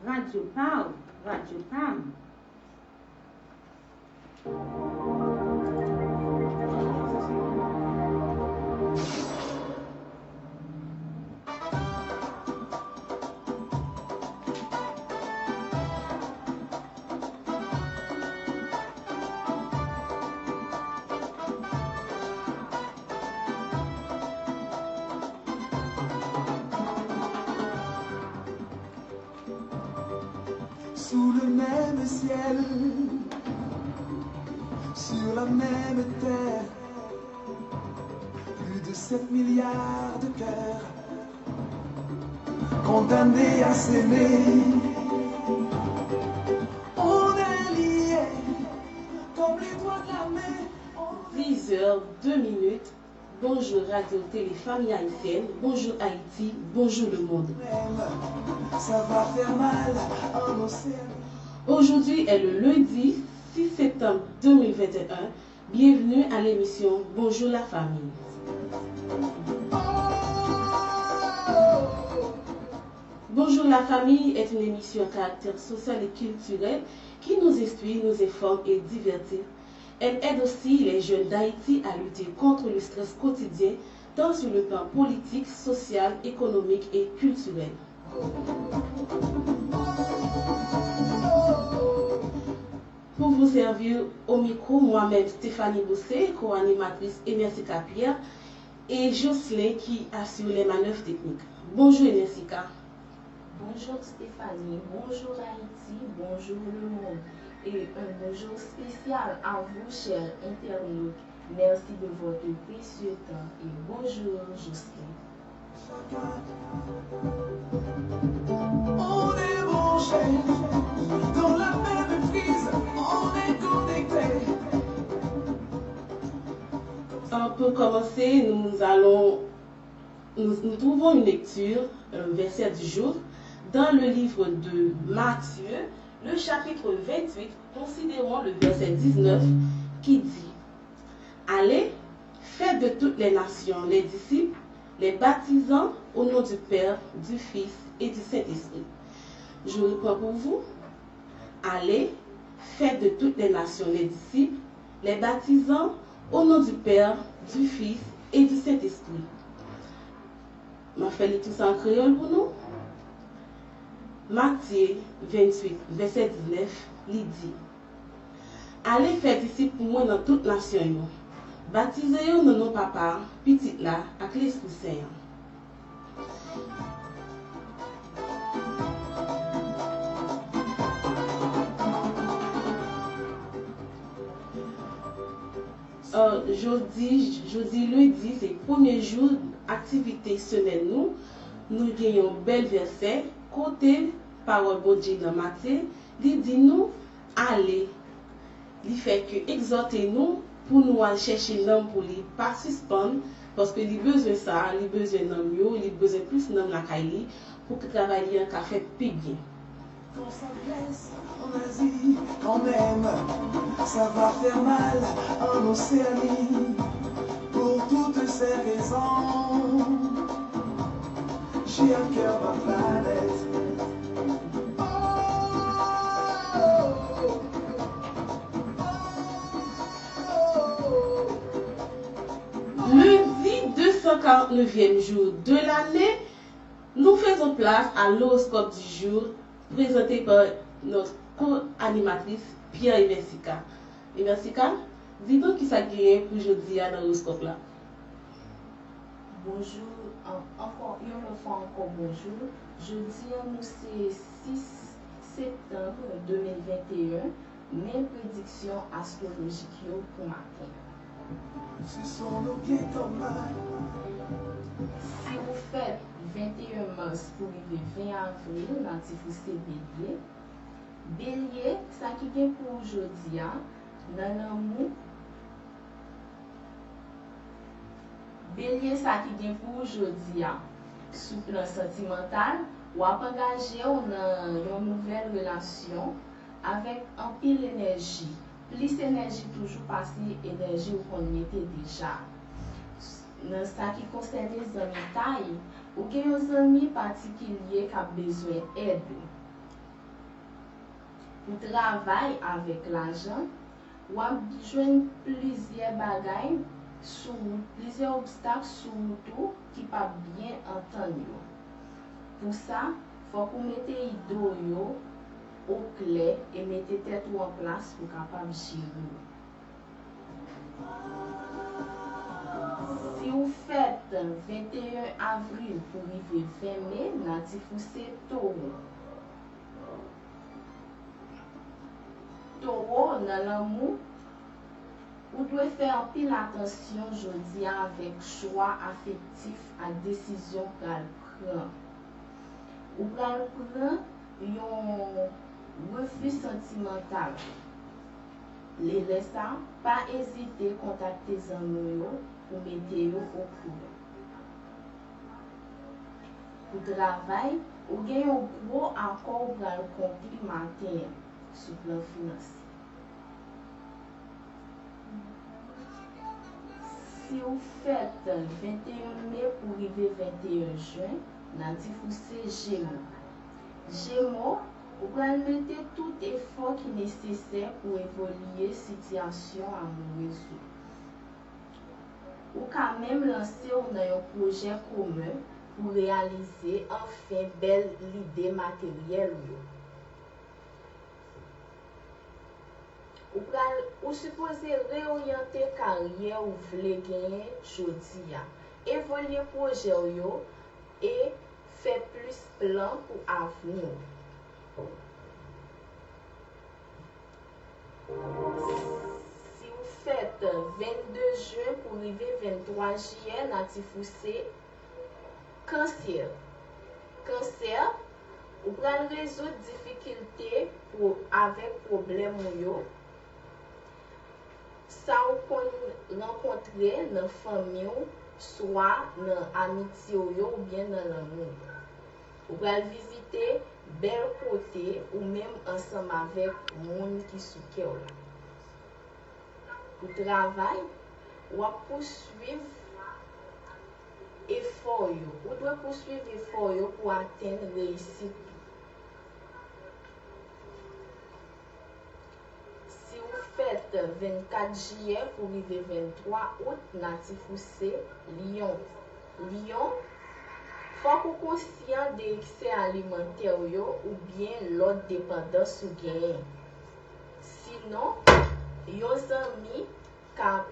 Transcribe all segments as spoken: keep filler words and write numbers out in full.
Radyo pa w, radyo pa m. Sous le même ciel, sur la même terre, plus de sept milliards de cœurs condamnés à s'aimer. On est liés comme les doigts de la main. Dix heures, deux minutes. Bonjour Radio Télé Famille Haïtienne, bonjour Haïti, bonjour le monde. Ça va faire mal en océan. Aujourd'hui est le lundi six septembre deux mille vingt et un. Bienvenue à l'émission Bonjour la famille. Bonjour la famille est une émission à caractère social et culturel qui nous instruit, nous informe et divertit. Elle aide aussi les jeunes d'Haïti à lutter contre le stress quotidien, tant sur le plan politique, social, économique et culturel. Pour vous servir au micro, moi-même Stéphanie Bossé, co-animatrice, et Mercica Pierre, et Jocelyn qui assure les manœuvres techniques. Bonjour Mercica. Bonjour Stéphanie, bonjour Haïti, bonjour le monde, et un bonjour spécial à vous, chers internautes. Merci de votre précieux temps et bonjour Jocelyn. On est branché dans la même prise, on est connecté. Euh, pour commencer, nous allons, nous, nous trouvons une lecture, un verset du jour, dans le livre de Matthieu, le chapitre vingt-huit, considérons le verset dix-neuf, qui dit, Allez, faites de toutes les nations les disciples, les baptisant au nom du Père, du Fils et du Saint-Esprit. Je reprends pour vous. Allez, faites de toutes les nations les disciples, les baptisant au nom du Père, du Fils et du Saint-Esprit. M ap fè li tou sa an kreyòl pou nou. Matye venntuit, vèsè diznèf, li di, Ale fè disip pou mwen nan tout nasyon yo. Batize yo nan non Papa a, Pitit la, ak Lespri Sen an. Euh, jodi, jodi lendi, se premye jou aktivite semèn nou. Nou gen yon bèl vèsè kote pawòl Bondye nan Matye, li di nou, ale. Li fèk egzòte nou pou nou al chèche nanm pou li, pa sispann, paske li bezwen sa, li bezwen nanm yo, li bezwen plis nanm lakay li, pou ke travay li an ka fèt pi byen. Qu'on s'en blesse en Asie quand même, ça va faire mal en Océanie. Pour toutes ces raisons, j'ai à cœur ma planète. Lundi deux cent quarante-neuvième jour de l'année, nous faisons place à l'horoscope du jour, présenté par notre co-animatrice Pierre Eversica. Eversica, di nou kisa k genyen pou jodi a nan horoskop la. Bonjou, an-, ankò, yon lòt fwa ankò, bonjou. Jodi a, nou se sis septanm de mil venteyen, men prediksyon astwolojik yo pou maten an. Si w fèt venteyen mas pou rive ven avril, natif ou se Belye. Belye, sa ki gen pou ou jodi a, nan lanmou, Belye, sa ki gen pou ou jodi a, sou plan santimantal, w ap angaje w nan yon nouvèl relasyon avèk anpil enèji. Plis enèji toujou pase enèji ou konn mete deja. Nan sa ki konsène zanmitay, Ou gen yon zanmi patikilye k ap bezwen èd ou. Pou travay avèk lajan, w ap jwenn plizyè bagay sou wout, plizyè obstak sou wout ou ki p ap byen antann yo. Pou sa, fòk ou mete ide w yo oklè e mete tèt ou an plas pou w kapab jere yo. Si w fèt venteyen avril pou rive ven me, natif ou se Towo. Towo, nan lanmou, ou dwe fè anpil atansyon jodi a avèk chwa afektif ak desizyon w pral pran. Ou pral pran yon refi santimantal. Lè, lè sa, pa ezite kontakte zanmi w yo pou mete yo okouran. Pou travay, ou gen yon gwo akò ou pral konkli maten an sou plan finans. Si w fèt venteyen me pou rive venteyen jen, natif ou se Jemo. Jemo, ou pral mete tout efò ki nesesè pou evolye sitiyasyon amourez ou. Ou ka menm lanse w nan yon pwojè komen pou reyalize anfen bèl lide materyèl ou yo. Ou pral, ou sipoze reoryante karyè ou vle genyen jodi a, evolye pwojè w yo e fè plis plan pou avni w. Si w fèt vennde jen pou rive venntwa jiyè, natif ou se Kansè. Kansè, ou pral rezoud difikilte pou, avèk pwoblèm ou yo, sa w konn rankontre nan fanmi w, swa nan amitye w yo oubyen nan lanmou w. Ou pral vizite bèl kote ou menm ansanm avèk moun ki sou kè w la. Pou travay, w ap pouswiv efò w yo. Ou dwe pouswiv efò w yo pou w atenn reyisit ou. Si w fèt vennkat jiyè pou rive venntwa out, natif ou se Lyon. Lyon, fòk ou konsyan de eksè alimantè w yo oubyen lòt depandans ou genyen. Sinon, yon zanmi ka,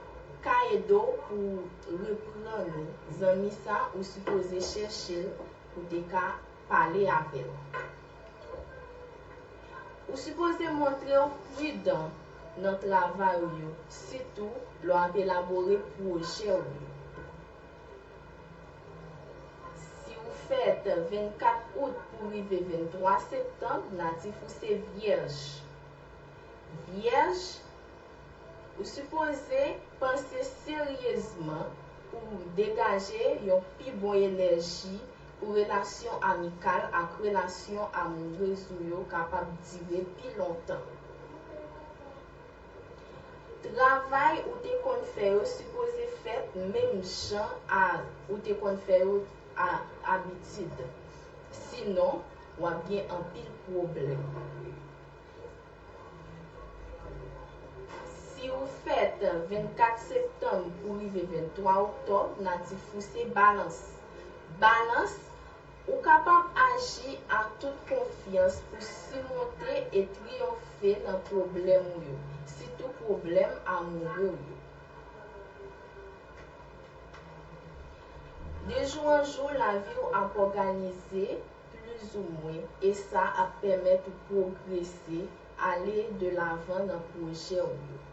ka ede w pou reprann ou. Zanmi sa, ou sipoze chèche l pou te ka pale avè l. Ou sipoze montre w pridan nan travay ou yo, sitou lè w ap elabore pwojè w yo. Si w fèt vennkat out pou rive venntwa septanm, natif ou se Vyèj. Vyèj, ou sipoze panse seryezman pou degaje yon pi bon enèji pou relasyon amikal ak relasyon amourez ou yo kapab dire pi lontan. Travay ou te konn fè yo sipoze fèt menm jan a ou te konn fè yo a abitid. Sinon, w ap gen anpil pwoblèm. Si w fèt vennkat septanm pou rive venntwa oktòb, natif ou se Balans. Balans, ou kapab aji ak tout konfyans pou simonte e triyonfe nan pwoblèm ou yo, sitou pwoblèm amoure w yo. De jou an jou, lavi w ap òganize plizoumwen, e sa ap pèmèt ou pwogrese, ale de lavan nan pwojè w yo.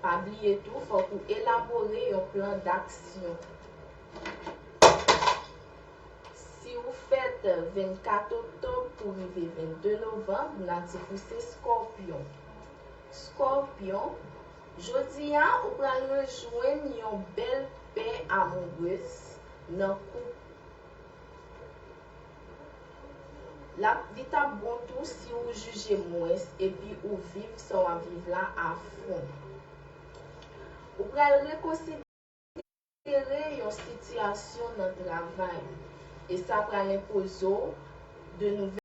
Pa bliye tou, fòk ou elabore yon plan daksyon. Si w fèt vennkat oktòb pou rive vennde novanm, natif ou se Skòpyon. Skòpyon, jodi a, ou pral rejwenn yon bèl pè amourez nan koup. L ap, li t ap bon tou si w jije mwens epi ou viv sa w ap viv la afon. Ou pral rekonsidere yon sitiyasyon nan travay ou. E sa pral enpoze w de nouvèl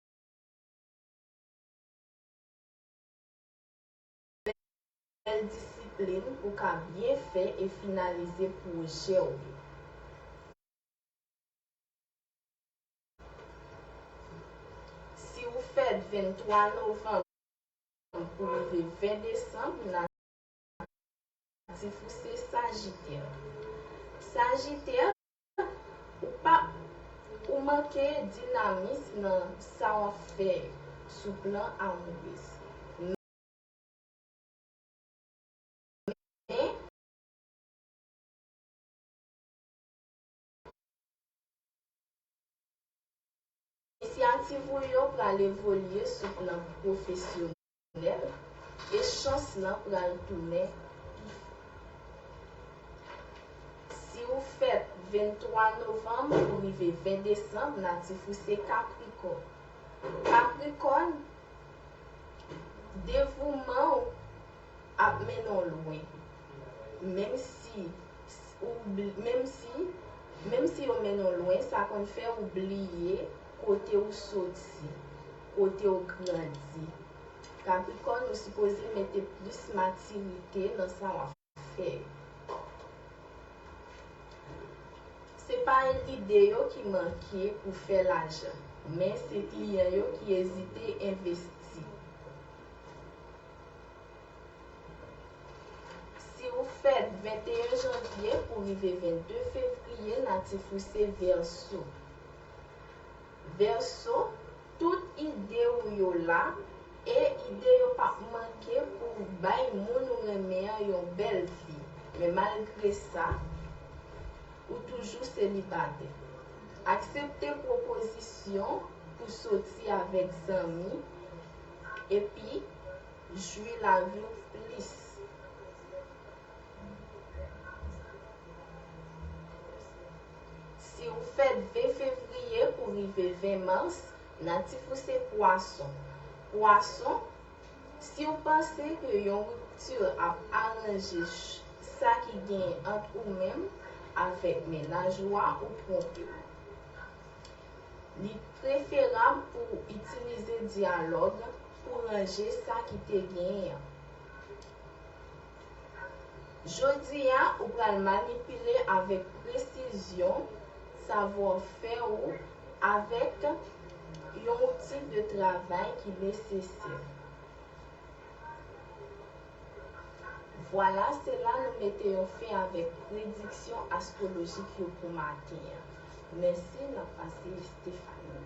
disiplin pou w ka byen fè e finalize pwojè w yo. Si w fèt venntwa novanm pou rive ven desanm, natif ou se Sajitè. Sajitè, ou pa, ou manke dinamis nan sa w ap fè sou plan amourez. Men, inisyativ ou yo pral evolye sou plan pwofesyonèl e chans lan pral tounen pi fò. Si w fèt venntwa novanm pou rive ven desanm, natif ou se Kaprikòn. Kaprikòn, devouman w ap mennen w lwen. Menm si ou bl- menm si menm si yo mennen w lwen, sa konn fè ou bliye kote ou soti, kote ou grandi. Kaprikòn, ou sipoze mete plis matirite nan sa w ap fè. Se pa lide yo ki manke pou fè lajan, men se kliyan yo ki ezite envesti. Si w fèt venteyen janvye pou rive vennde fevriye, natif ou se Vèso. Vèso, tout ide w yo la, e ide yo p ap manke pou w bay moun ou renmen an yon bèl vi. Men malgre sa, ou toujou selibatè. Aksepte pwopozisyon pou soti avèk zanmi, epi jwi lavi w plis. Si w fèt ven fevriye pou rive ven mas, natif ou se Pwason. Pwason, si w panse ke yon ripti ap aranje ch- sa ki genyen ant ou menm avèk mennaj ou a, ou twonpe w. Li preferab pou w itilize dyalòg pou ranje sa ki te genyen an. Jodi a, ou pral manipile avèk presizyon savwafè ou avèk yon outil de travay ki nesesè. Vwala, se la nou mete yon fen avèk prediksyon astwolojik yo pou maten an. Mèsi, n ap pase Stephanie.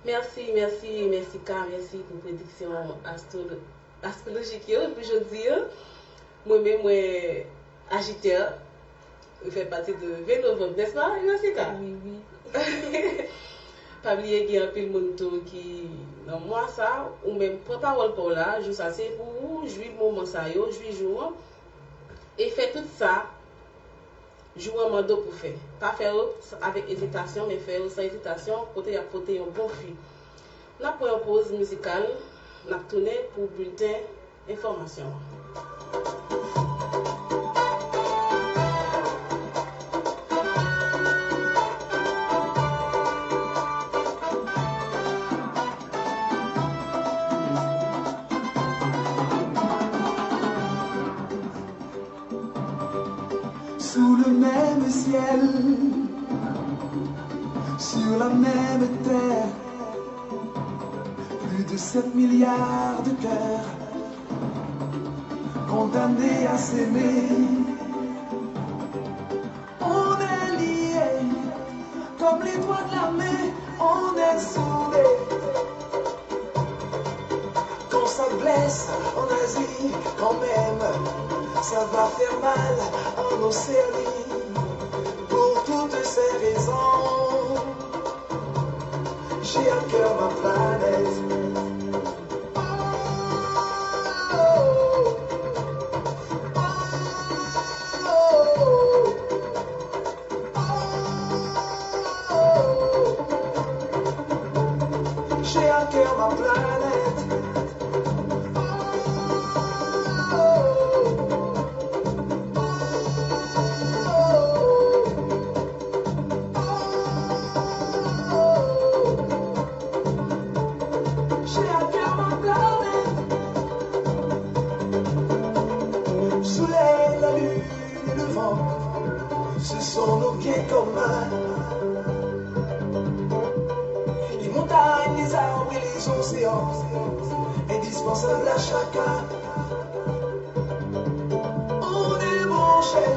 Mèsi, mèsi, mèsi Ka, mèsi pou prediksyon astwolo- astwolojik yo pou jodi a. Mwen menm, mwen ajitè, mwen fè pati de ven novanm, nèspa, Jessica? Wi, wi. Pa bliye gen anpil moun tou ki nan mwa sa, ou menm pran pawòl pa w la, jou sa se pou ou, jwi moman sa yo, jwi jou an, e fè tout sa jou an mande w pou fè. Pa fè yo avèk ezitasyon, men fè yo san ezitasyon, kote y ap pote yon bon fwi. N ap pran yon poz mizikal, n ap tounen pou bilten enfòmasyon an. Sous le même ciel, sur la même terre, plus de sept milliards de cœurs condamnés à s'aimer. On est liés comme les doigts de la main, on est soudés. Quand ça blesse, on agit quand même. Ça va faire mal en Océanie. Pour toutes ces raisons, j'ai à cœur ma planète. J'ai Planète. J'ai à cœur ma planète. Soleil, la lune et le vent, ce sont nos biens communs. Les montagnes, les arbres et les océans, indispensables à chacun. On est branchés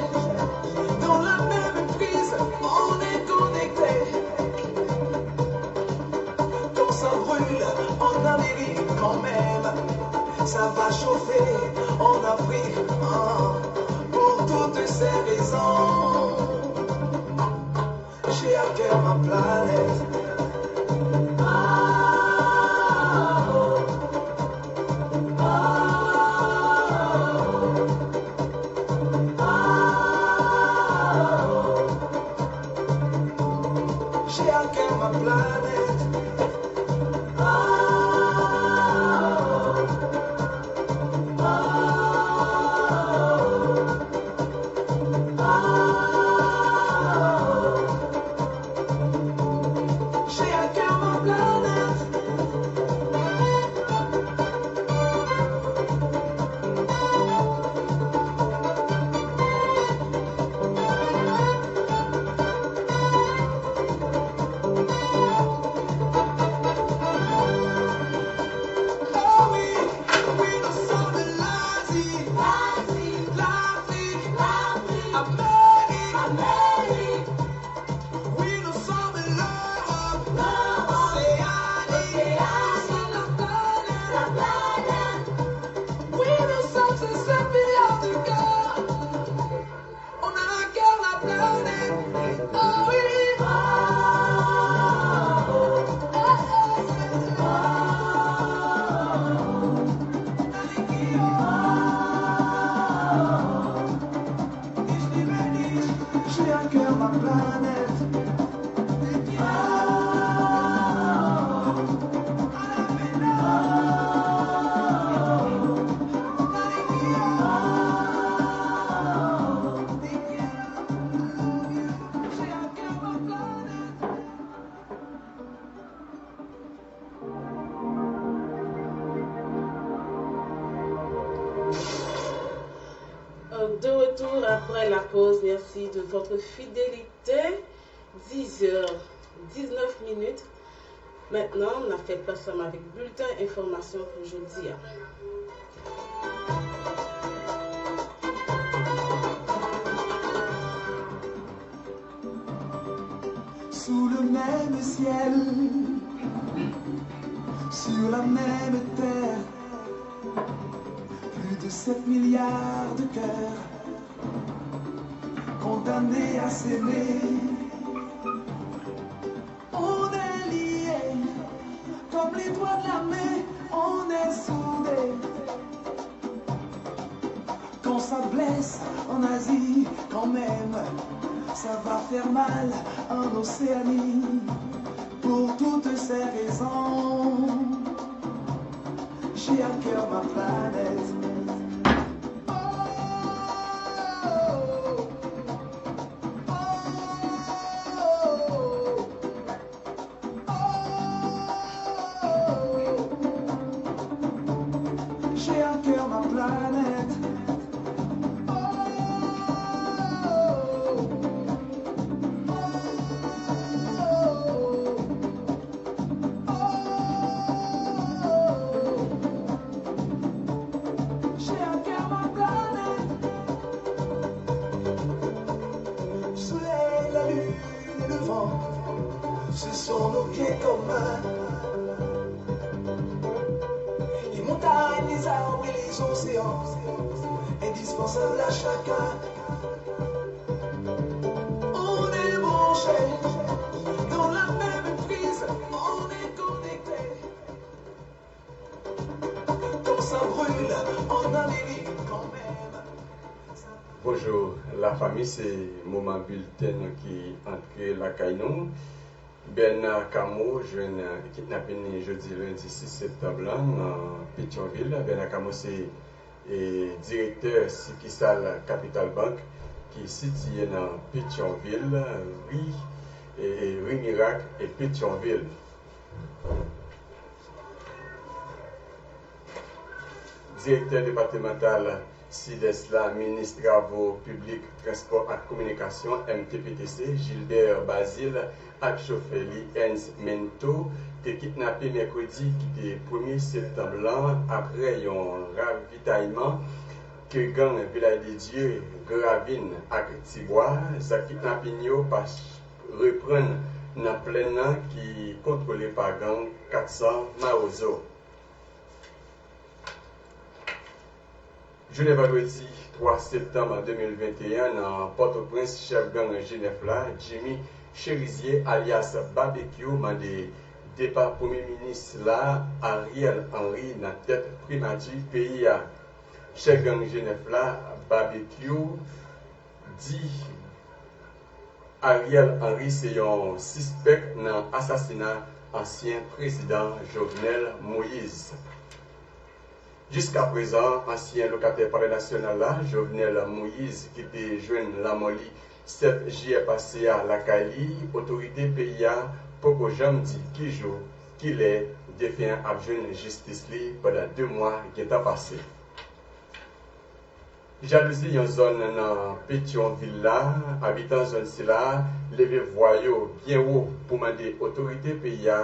dans la même prise, on est connectés. Quand ça brûle en Amérique, quand même, ça va chauffer en Afrique, hein, pour toutes ces raisons. J'ai à cœur ma planète. Ah, oh, ah, oh, ah, oh. J'ai à cœur ma planète. Ah, oh, ah, oh. J'ai à cœur ma planète. Oh oui, oui, nous sommes l'Asie. L'Afrique, l'Afrique, Amérique, Amérique. Oui, nous sommes l'Europe, l'Europe, l'Océanie, l'Océanie, nous sommes la planète, la planète. Oui, nous sommes ces sept milliards de cœurs. On a un cœur, la planète. Oh oui. Oh, oh, oh, oh. J'ai à cœur ma planète. De retour après la pause, merci de votre fidélité. Dix heures dix-neuf minutes. Maintenant, n ap fè plas ansanm avèk bilten enfòmasyon pou jodi a. Sous le même ciel, sur la même terre, plus de sept milliards de cœurs condamnés à s'aimer. On est liés comme les doigts de la main, on est soudés. Quand ça blesse en Asie, quand même, ça va faire mal en Océanie. Pour toutes ces raisons, j'ai à cœur ma planète. Oh, oh, oh, oh. J'ai à cœur ma planète. J'ai à cœur ma planète. Soleil, la lune et le vent, ce sont nos biens communs. Les montagnes, les arbres et les océans, indispensables à chacun. On est branchés dans la même prise, on est connectés. Quand ça brûle en Amérique, quand même. Bonjou lafanmi, se moman bilten nou ki antre lakay nou. Bernard Cameau jwenn kidnapin li jodi lendi sis septanm lan nan Petyonvil. Bernard Cameau se e, direktè sikisal Capital Bank ki sitiye nan Petyonvil, ri, e, e, ri Mirak e Petyonvil. Direktè depatmantal Sidès la, minis travo piblik, transpò ak kominikasyon, M T P T C, Gilbert Bazile, ak chofè li, Ernst Mento, te kidnape mèkredi ki te premye septanm lan apre yon ravitayman ke gang Vilaj de Dye, Gran Ravin ak Tibwa. Zak kidnapin yo pa reprann nan plèn nan ki kontwole pa gang kat san Mawozo. Jounen vandredi twa septanm de mil venteyen, nan Pòtoprens, chèf gang G nèf la, Jimmy Cherizier alyas Babekyou, mande depa premye minis la, Ariel Henry, nan tèt primati peyi a. Chèf gang G nèf la, Babekyou, di Ariel Henry se yon sispèk nan asasina ansyen prezidan Jovenel Moïse. Jiskaprezan, ansyen lokatè Palè Nasyonal la, Jovenel Moïse, ki te jwenn lanmò li sèt jiyè pase a lakay li, otorite peyi a poko janm di ki jou, ki lè defen an ap jwenn jistis li pandan de mwa gentan pase. Jalouzi yon zòn nan Petyonvil la, abitan zòn sila leve vwa yo byen wo pou mande otorite peyi a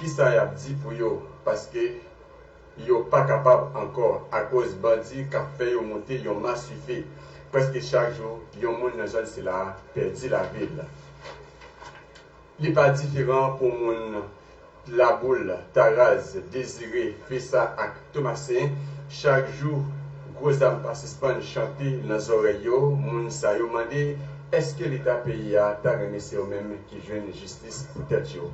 kisa y ap di pou yo, paske yo pa kapab ankò akoz bandi k ap fè yo moute yon masife. Prèske chak jou, yon moun nan zòn sila pèdi lavi l. Li pa diferan pou moun Laboul, Taraz, Dezire, Fesa ak Tomasen. Chak jou, gwo zam pa sispann chante nan zòrèy yo. Moun sa yo mande, èske Leta peyi a ta renmen se yo menm ki jwenn jistis pou tèt yo?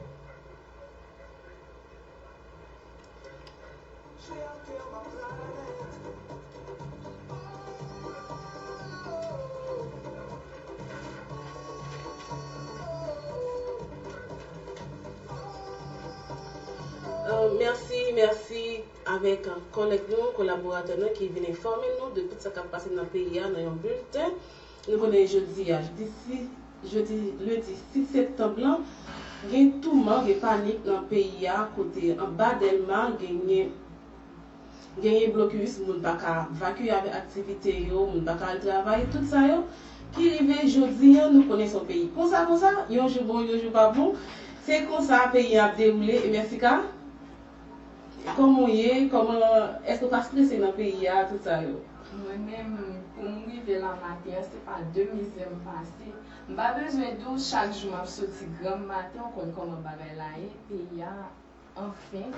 Euh, mèsi, mèsi avèk, euh, kòlèg nou, kolaboratè nou ki vin enfòme nou de tout sa k ap pase nan peyi a nan yon bilten. Nou konnen jodi a, jodi sis, jodi, lendi sis septanm lan, gen touman, gen panik nan peyi a, kote anba Dèlma, genyen, genyen blokis, moun pa ka vakye avèk aktivite yo, moun pa ka al travay, tout sa yo, ki rive jodi a, nou konnen se yon peyi konsa, konsa, yon jou bon, yon jou pa bon. Se konsa peyi a ap dewoule, e Mèsika, kòman w ye? Kòman, èske w pa strese nan peyi a, tout sa yo? Mwen menm, pou m rive la maten an, se pa de mizè m pase. M pa bezwen di w, chak jou m ap soti granm maten, w konn kòman bagay la ye, peyi a, anfen.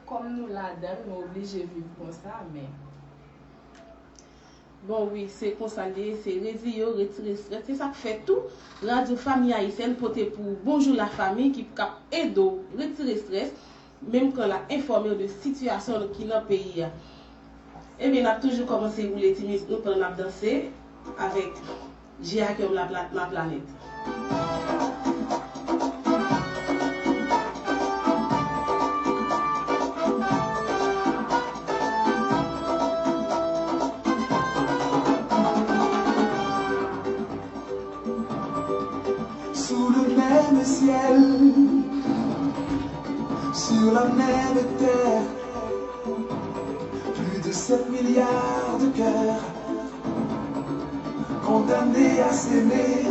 Kòm nou ladan l, nou oblije viv konsa, men. Bon, wi, se konsa l ye, se reziye w, retire estrès. Se sa k fè tou, Radyo Fanmi Ayisyèn pote pou w Bonjou Lafanmi ki k ap ede w retire estrès, menm kan l ap enfòme w de sitiyasyon ki nan peyi a. Ebyen, n ap toujou kòmanse woule ti mizik nou pandan n ap danse avèk J A K M La Pla-, Ma Planète. Sous le même ciel, sur la même terre, plus de sept milliards de cœurs condamnés à s'aimer.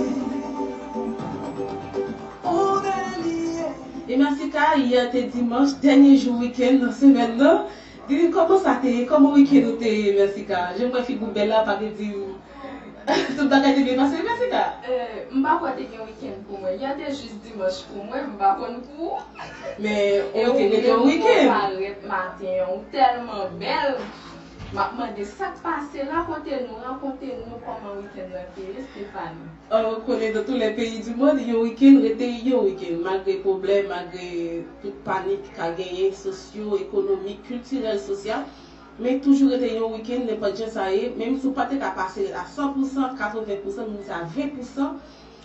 On est liés. E Mèsika, yè te dimanch, dènye jou wikenn nan semèn nan. Di, kòman sa te ye? Kòman wikenn ou te ye, Mèsika? Jan m wè figi w bèl la, pa vle di tout bagay te byen pase, Mèsika? Euh, m pa kwè te gen wikenn pou mwen. Yè te jis dimanch pou mwen, m pa konn pou ou. Men, ou te rete yon wikenn. Ou parèt maten an, ou tèlman bèl. M ap mande sa k pase la, kote nou, rakonte nou kòman wikenn nan te ye, Stéphanie. An, ou konnen, dans tous les pays du monde, yon wikenn rete yon wikenn, malgre pwoblèm, malgre tout panik ki ka genyen, sosyo, ekonomik, kiltirèl, sosyal, men toujou rete yon wikenn, nenpòt jan sa ye, menm si w pa te ka pase l a san pou san, katreven pou san, menm si a ven pou san,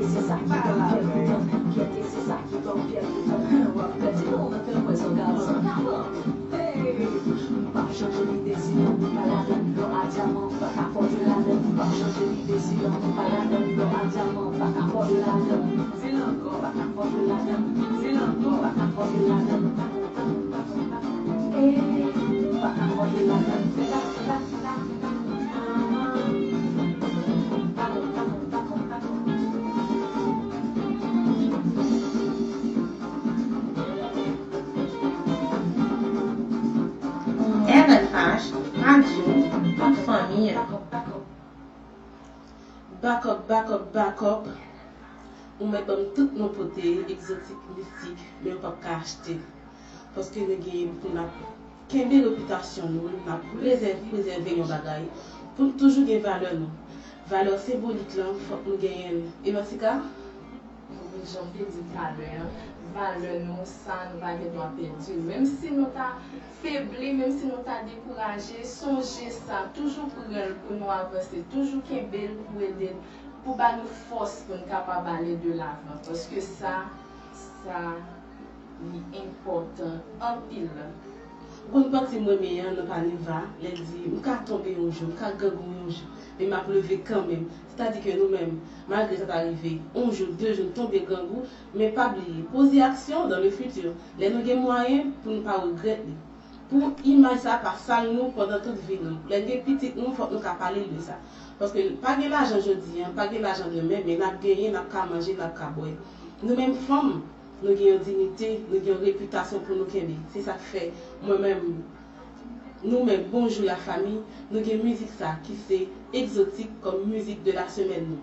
Se sa ki fè m fyè toutan, fiyète se sa ki fè m fyè toutan. W ap pèdi non nan fè m wè sa w ka pran. Hey! M p ap chanje lide si lanmou pa ladann, lò a dyaman pa ka fòje ladann. M p ap chanje lide si lanmou pa ladann, lò a dyaman pa ka fòje ladann. Di l ankò, pa ka fòje ladann. Di l ankò, pa ka fòje ladann. Hey! Pa ka fòje ladann. Fè la, fè la, fè la. R F H, radyo tout fanmi an. Back up, back up, back up. Ou mèt ban m tout non pote, egzotik, mistik, men yo p ap ka achte. Paske nou genyen pou n ap kenbe repitasyon nou, n ap prezève, prezève yon bagay, pou n toujou gen valè nou. Valè senbolik lan, fòk nou genyen l. E Masika? Wi, jan m te di talè an, valè nou sa, nou pa gen dwa pèdi l. Menm si nou ta febli, menm si nou ta dekouraje, sonje sa, toujou pran l pou nou avanse, toujou kenbe l pou ede n, pou ba nou fòs pou n kapab ale de lavan. Paske sa, sa, li enpòtan anpil. Ou konn pati m renmen an nan Paniva, lè l di, m ka tonbe yon jou, m ka grangou yon jou, men m ap leve kanmenm. Sètadi ke nou menm, malgre sa ta rive, yon jou, de jou, n tonbe grangou, men pa bliye, poze aksyon dans le futur, lè nou gen mwayen pou nou pa regrèt li. Pou imaj sa pa sal nou pandan tout vi nou. Lè n gen pitit nou, fòk nou ka pale l de sa. Paske pa gen lajan jodi an, pa gen lajan demen, men n ap genyen, n ap ka manje, n ap ka bwè. Nou menm fanm, nou gen yon diyite, nou gen yon repitasyon pou nou kenbe. Se sa k fè mwen menm, nou menm Bonjou Lafami, nou gen mizik sa ki se Egzotik kòm mizik de la semèn nou.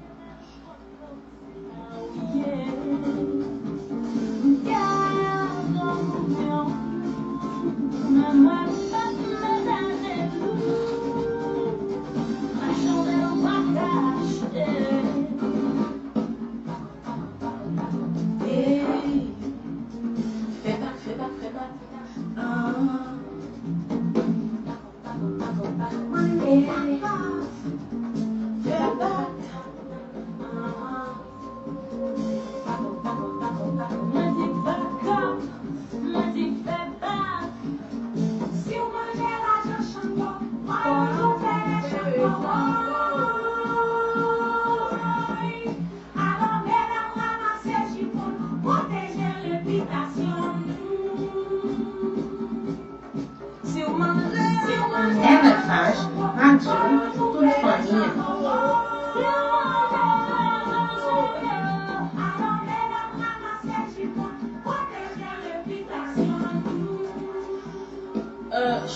R F H, radyo tout fanmi an.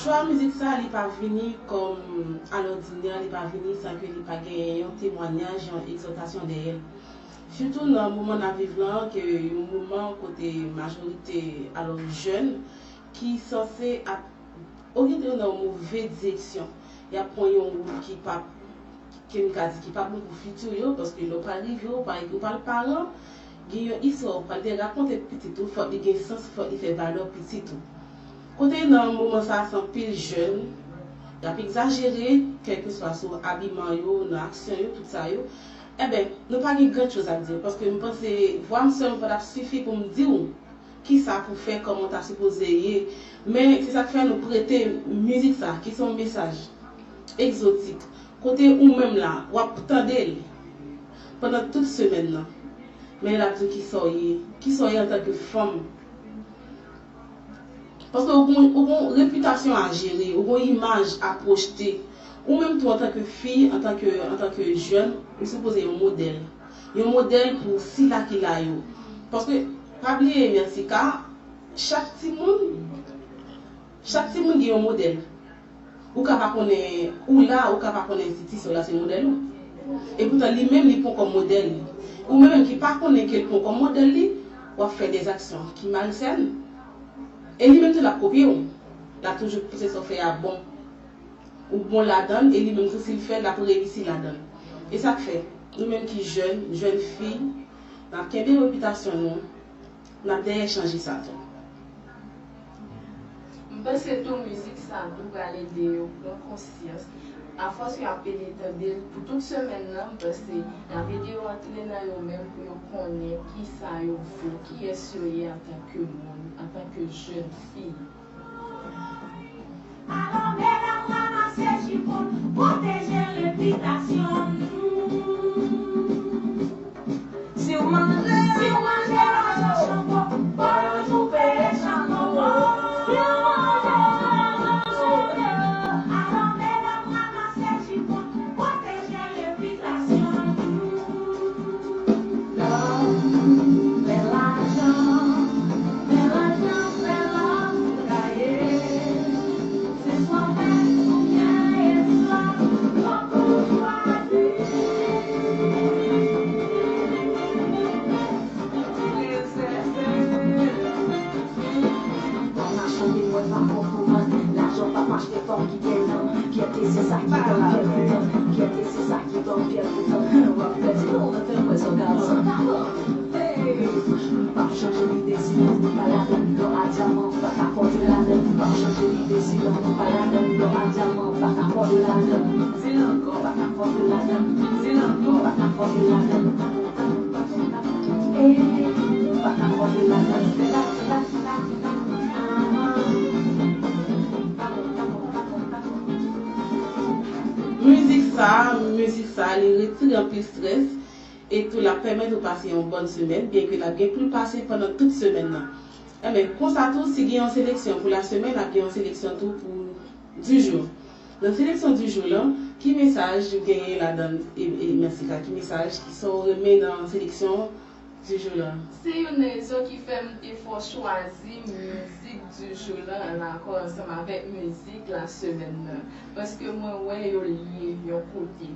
Chwa mizik sa, li pa vini kòm alòdinè, li pa vini san ke li pa genyen yon temwanyaj, yon egzòtasyon dèyè l. Sitou nan moman n ap viv lan, ke yon moman kote majorite, alò, jèn ki sanse ap oryante yo nan yon move direksyon. Y ap pran yon wout ki p ap, ke m ka di ki p ap bon pou fiti yo, paske lè w pral rive, ou pa, ou pral paran, gen yon istwa ou pral te rakonte pitit ou, fòk li gen sans, fòk li fè valè pitit ou. Kote nan moman sa a, se anpil jèn, y ap egzajere, kèlkeswa sou abiman yo, nan aksyon yo, tout sa yo. Enben, nou pa gen gran choz ap di, paske m panse vwa m sèlman pa t ap sifi pou m di w kisa pou fè, kòman w ta sipoze ye. Men se sa k fè nou prete mizik sa, ki se yon mesaj egzotik, kote ou menm la, w ap tande l pandan tout semèn nan. Men l ap di w kisa w ye, kisa w ye antanke fanm. Paske ou gon, ou gon repitasyon a jere, ou gon imaj a pwojte. Ou menm tou antanke fi, antanke, antanke jèn, ou sipoze yon modèl. Yon modèl pou sila ki la yo. Paske, pa bliye, Mèsika, chak timoun, chak timoun gen yon modèl. Ou ka pa konnen ou la, ou ka pa konnen enstitisyon la se modèl ou. Epoutan li menm li pran w kòm modèl li. Ou menm ki pa konnen ke l pran w kòm modèl li, w ap fè dèzaksyon ki malsèn. E li menm tou l ap kopye w. L ap toujou panse sa w fè a bon. Ou bon ladan l, e li menm tou si l fè l, l ap reyisi ladan l. E sa k fè, nou menm ki jèn, jèn fi, n ap kenbe repitasyon nou, n ap dèyè chanje sa tou. M panse tou mizik sa tou pral ede yo pran konsyans Afòs yo ap pede tande l pou tout semèn nan, m panse n ap ede yo antre nan yo menm pou yo konnen kisa yo vo, kiyès yo ye antanke moun, antanke jèn fi. Alò, medam, ranmase jipon, pwoteje repitasyon nou. Si w manje, si w manje lajan chanpo, bò yo tou peye chanpo. Si w manje lajan chanpo, alò medam ranmase jipon, pwoteje repitasyon nou. Love, fè lajan, fè lajan, fè love, kaye. Se swa mèt oubyen esklav, fòk ou chwazi. Pa ka chante mwen pa konprann. Lajan p ap achte fanm ki gen nanm. Fyète se sa ki ban m fyèl kontan. Fyète se sa ki ban m fyèl kontan. W ap pèdi non nan tèt mwen san garan. San garan. Hey! M p ap chanje lide si lanmou pa ladann. Lò a dyaman pa ka fòse ladann. M p ap chanje lide si lanmou pa ladann. Lò a dyaman pa ka fòse ladann. Di l ankò, pa ka fòse ladann. Di l ankò, pa ka fòse ladann. Ey, pa ka fòse ladann. Mizik sa, mizik sa, li retire anpil strès. E tou, l ap pèmèt ou pase yon bòn semèn, byenke l ap gen pou l pase pandan tout semèn nan. Enben, konsa tou, si gen yon seleksyon pou la semaine, ap gen yon seleksyon tou pou du jour. Nan seleksyon du jour lan, ki mesaj ou genyen ladan l, e, e, Mèsika? Ki mesaj, ki sa w renmen nan seleksyon du jour lan? Se youn nan rezon ki fè m te fè w chwazi mizik du jour lan annakò ansanm avèk mizik la semaine nan. Paske mwen wè yo lye yon kote.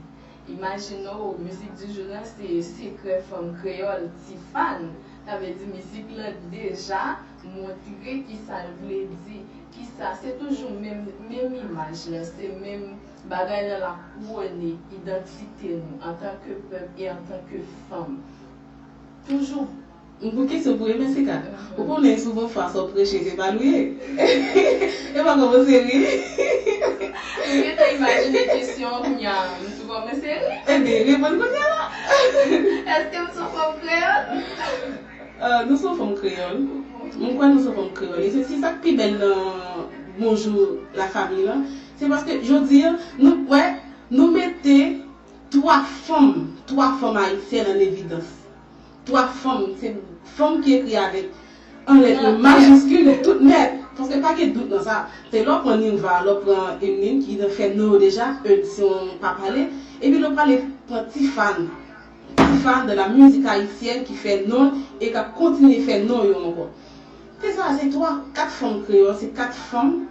Imajine w, mizik du jour lan se Sekrè Fanm Kreyòl, Tifàn. Sa vle di mizik lan deja montre kisa l vle di, kisa, se toujou menm, menm imaj lan, se menm bagay lan l ap pwone idantite nou antanke pèp e antanke fanm. Toujou M pou kesyon pou Emensika. Ou konnen souvan fwa sa w preche se pa l ou ye. E pa kòmanse ri. M gentan imajine kesyon an kounye a. M tou kòmanse ri. Ebyen, reponn kounye a la. Èske m se yon fanm kreyòl? Ah, nou se yon fanm kreyòl. M kwè nou se yon fanm kreyòl. E se, se sa k pi bèl nan Bonjou Lafanmi lan. Se paske jodi a, nou kwè, nou mete twa fanm, twa fanm ayisyèn an evidans. Twa fanm, se fanm ki ekri avèk an lèt majiskil tout nèt. Paske pa gen dout nan sa. Se lè w pran Nirva, lè w pran Eminem ki nan fè non yo deja, Eud se yon pa pale. Epi lè w prale pran Tifàn. Tifàn dans la musique haïtienne ki fè non e k ap kontinye fè non yo ankò. Se sa, se twa, kat fanm kreyòl, se kat fanm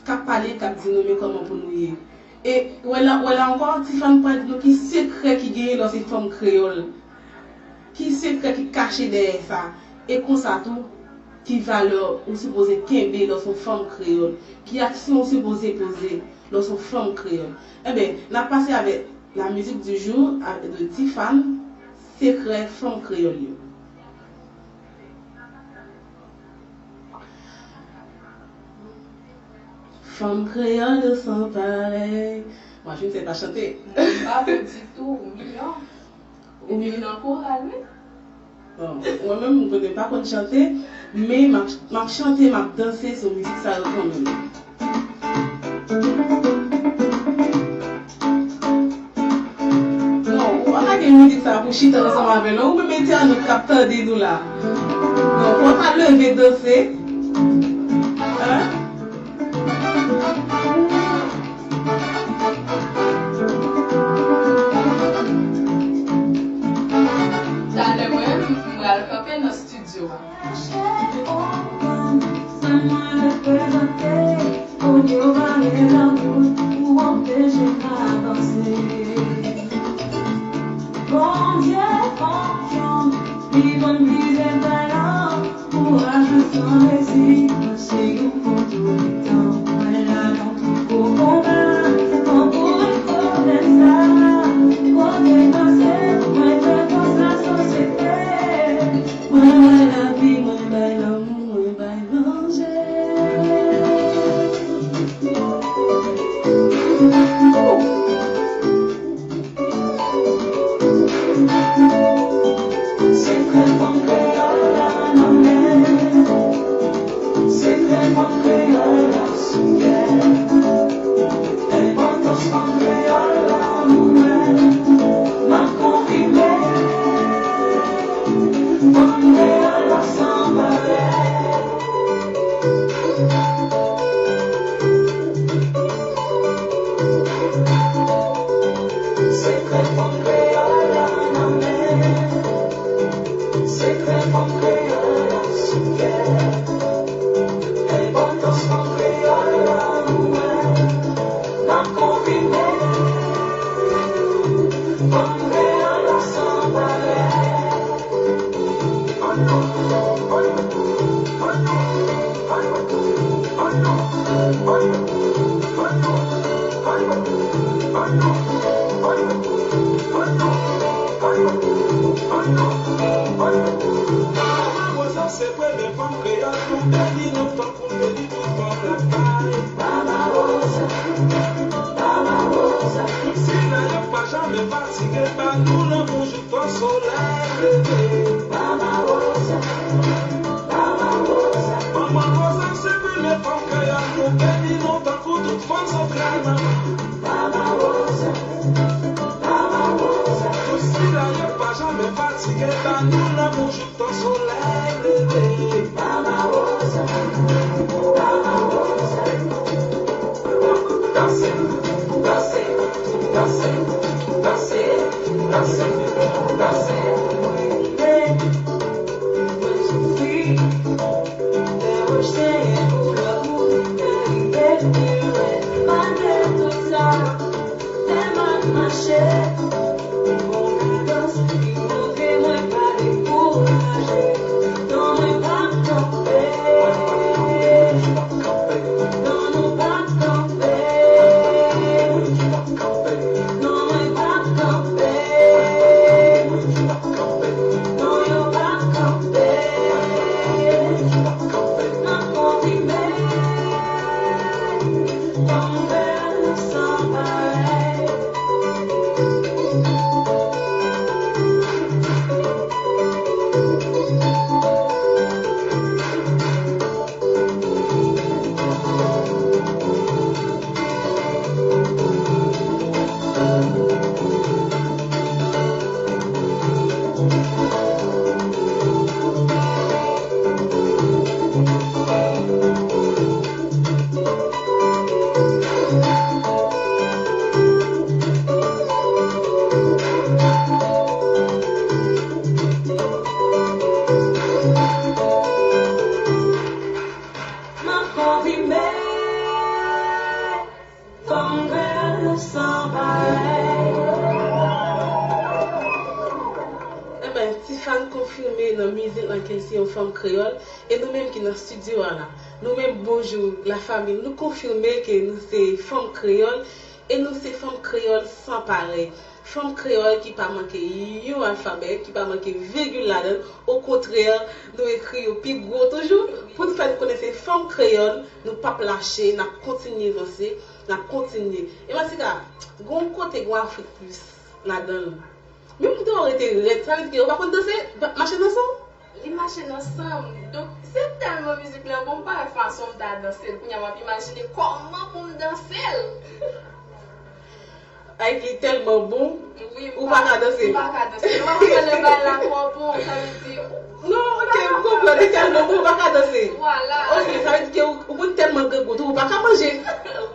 k ap pale, k ap di nou men kòman pou nou ye. E wè la, wè la ankò, Tifàn pral di nou ki sekrè ki genyen lè w se fanm kreyòl. Ki sekrè ki kache dèyè sa? E konsa tou, ki valè ou sipoze kenbe lè w se yon fanm kreyòl? Ki aksyon ou sipoze poze lè w se yon fanm kreyòl? Enben, n ap pase avèk la musique du jour a, de Tifàn, Sekrè Fanm Kreyòl yo. Fanm kreyòl yo san parèy. Mwen, je ne sais pas chanter. M pa bon ditou, ou miyò. Ou epi m nan koral, wi. Bon, mwen menm, m konnen m pa konn chante, men m ap, m ap chante, m ap danse sou mizik sa yo kanmenm. Non, ou pa ka gen mizik sa pou chita ansanm avè l, non, ou menm entènot k ap tande nou la. Non, fò w ta leve danse. Hein? Talè mwen, m pral kanpe nan estidyo a. Sa mwen reprezante, Bondye ou bare lanmout pou anpeche m avanse. Bondye fonksyon, li konn brize talan, kouraj ou san mezi, mwen se yon fò touletan. Mwen la nan pi gwo konba, tankou rekonèsa, kote pase, mwen fè fas lasosyete. Mwen bay lavi, mwen bay lanmou, mwen bay manje. Mama Rosa se premye fanm kreyòl nou beni nou tankou l beni tout fanm lakay. Mama Rosa, Mama Rosa. Sila yo pa janmen fatige, ba nou lanmou jouk tan solèy leve. Mama Rosa, Mama Rosa. Manman Rosa se premye fanm kreyòl nou beni nou tankou tout fanm santral manman. Mama Rosa, Mama Rosa. Tout sila yo pa janmen fatige, ba nou lanmou jouk tan solèy leve. Mama Rosa, Mama Rosa. Danse, danse, danse, danse, danse, danse. Mwen soufri, lè w ap chèche pou lanmou, lè rive pi lwen, malgre tout sa. Lè m ap mache, yon kadans ki montre mwen pa dekouraje. Non, mwen p ap kanpe. Non, nou p ap kanpe. Non, mwen p ap kanpe. Non, yo p ap kanpe. N ap konfime. Fanm kreyòl san parèy. M ap konfime. Fanm kreyòl san parèy. Enben, Tiffany konfime nan mizik lan ke l se yon fanm kreyòl. E nou menm ki nan estidyo a la, nou menm bonjou, lafanmi, nou konfime ke nou se fanm kreyòl. E nou se fanm kreyòl san parèy. Fanm kreyòl ki pa manke yon alfabè, ki pa manke vigil ladan l. Okontrè, nou ekri yo pi gwo toujou pou nou fè nou konnen se fanm kreyòl, nou p ap lache, n ap kontinye vanse, n ap kontinye. E Masika, gen yon kote gen Afrik Plis ladan l. Menm kote w rete rèd, sa vle di ke ou pa konn danse, mache danse w? Li mache nan san m. Donk, se tèlman mizik lan bon, m pa wè fason m ta danse l. Kounye a, m ap imajine kòman pou m danse l. Ayik, li tèlman bon, wi, ou pa ka danse l. M pa ka danse l. Ou pa konprann lè bagay la twò bon, sa vle di. Non, ok, m konprann, li tèlman bon, ou pa ka danse. Vwala. Ok, sa vle di ke ou, ou konn tèlman grangou tou, ou pa ka manje.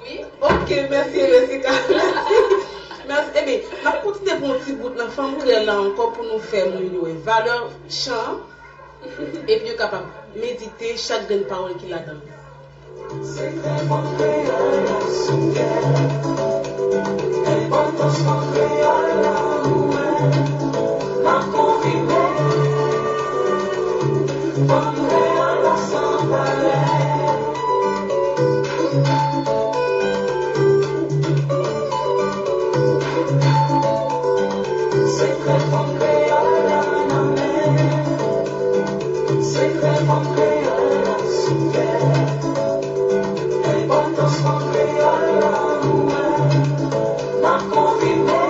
Wi. Ok, mèsi, Jessica. Mèsi. Mèsi. Ebyen, n ap kontinye pou yon ti bout nan fanm kreyòl la ankò pou nou fè moun yo wè valè chan an. Epi yo kapab medite chak grenn pawòl ki ladan l. Sekrè fanm kreyòl la sou kè. Enpòtans fanm kreyòl la pou mwen. M ap konfime. Fanm kreyòl la san parèy. Sekrè fanm kreyòl la nan men. Sekrè fanm kreyòl la sou kè. Enpòtans fanm kreyòl la pou mwen. M ap konfime.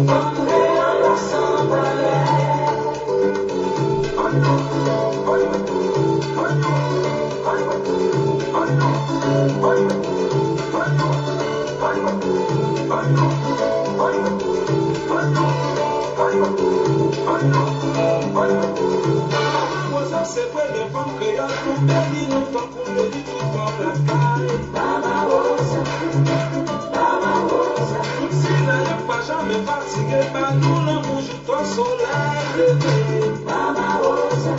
Fanm kreyòl la san parèy. Mama Rosa se premye fanm kreyòl nou beni nou tankou l beni tout fanm lakay. Mama Rosa, Mama Rosa. Tout sila yo pa janmen fatige, ba nou lanmou jouk tan solèy leve. Mama Rosa,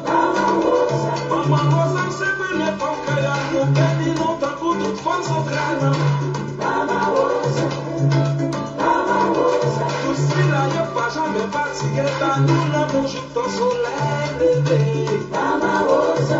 Mama Rosa. Manman Rosa se premye fanm kreyòl nou beni nou tankou tout fanm santral manman. Mama Rosa, Mama Rosa. Tout sila yo pa janmen fatige, ba nou lanmou jouk tan solèy leve. Mama Rosa,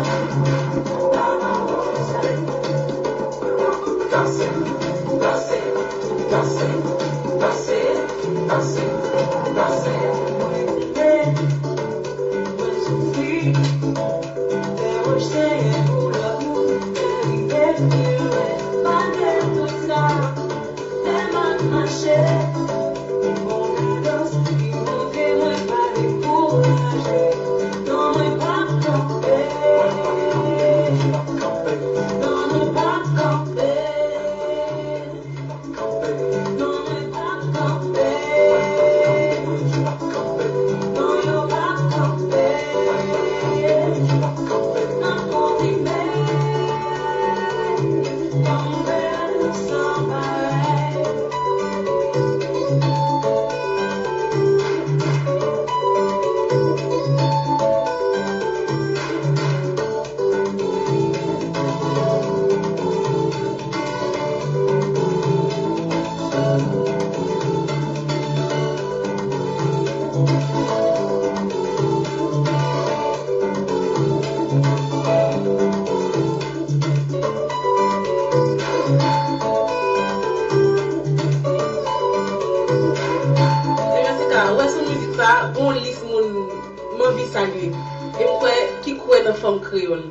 nan fanm kreyòl.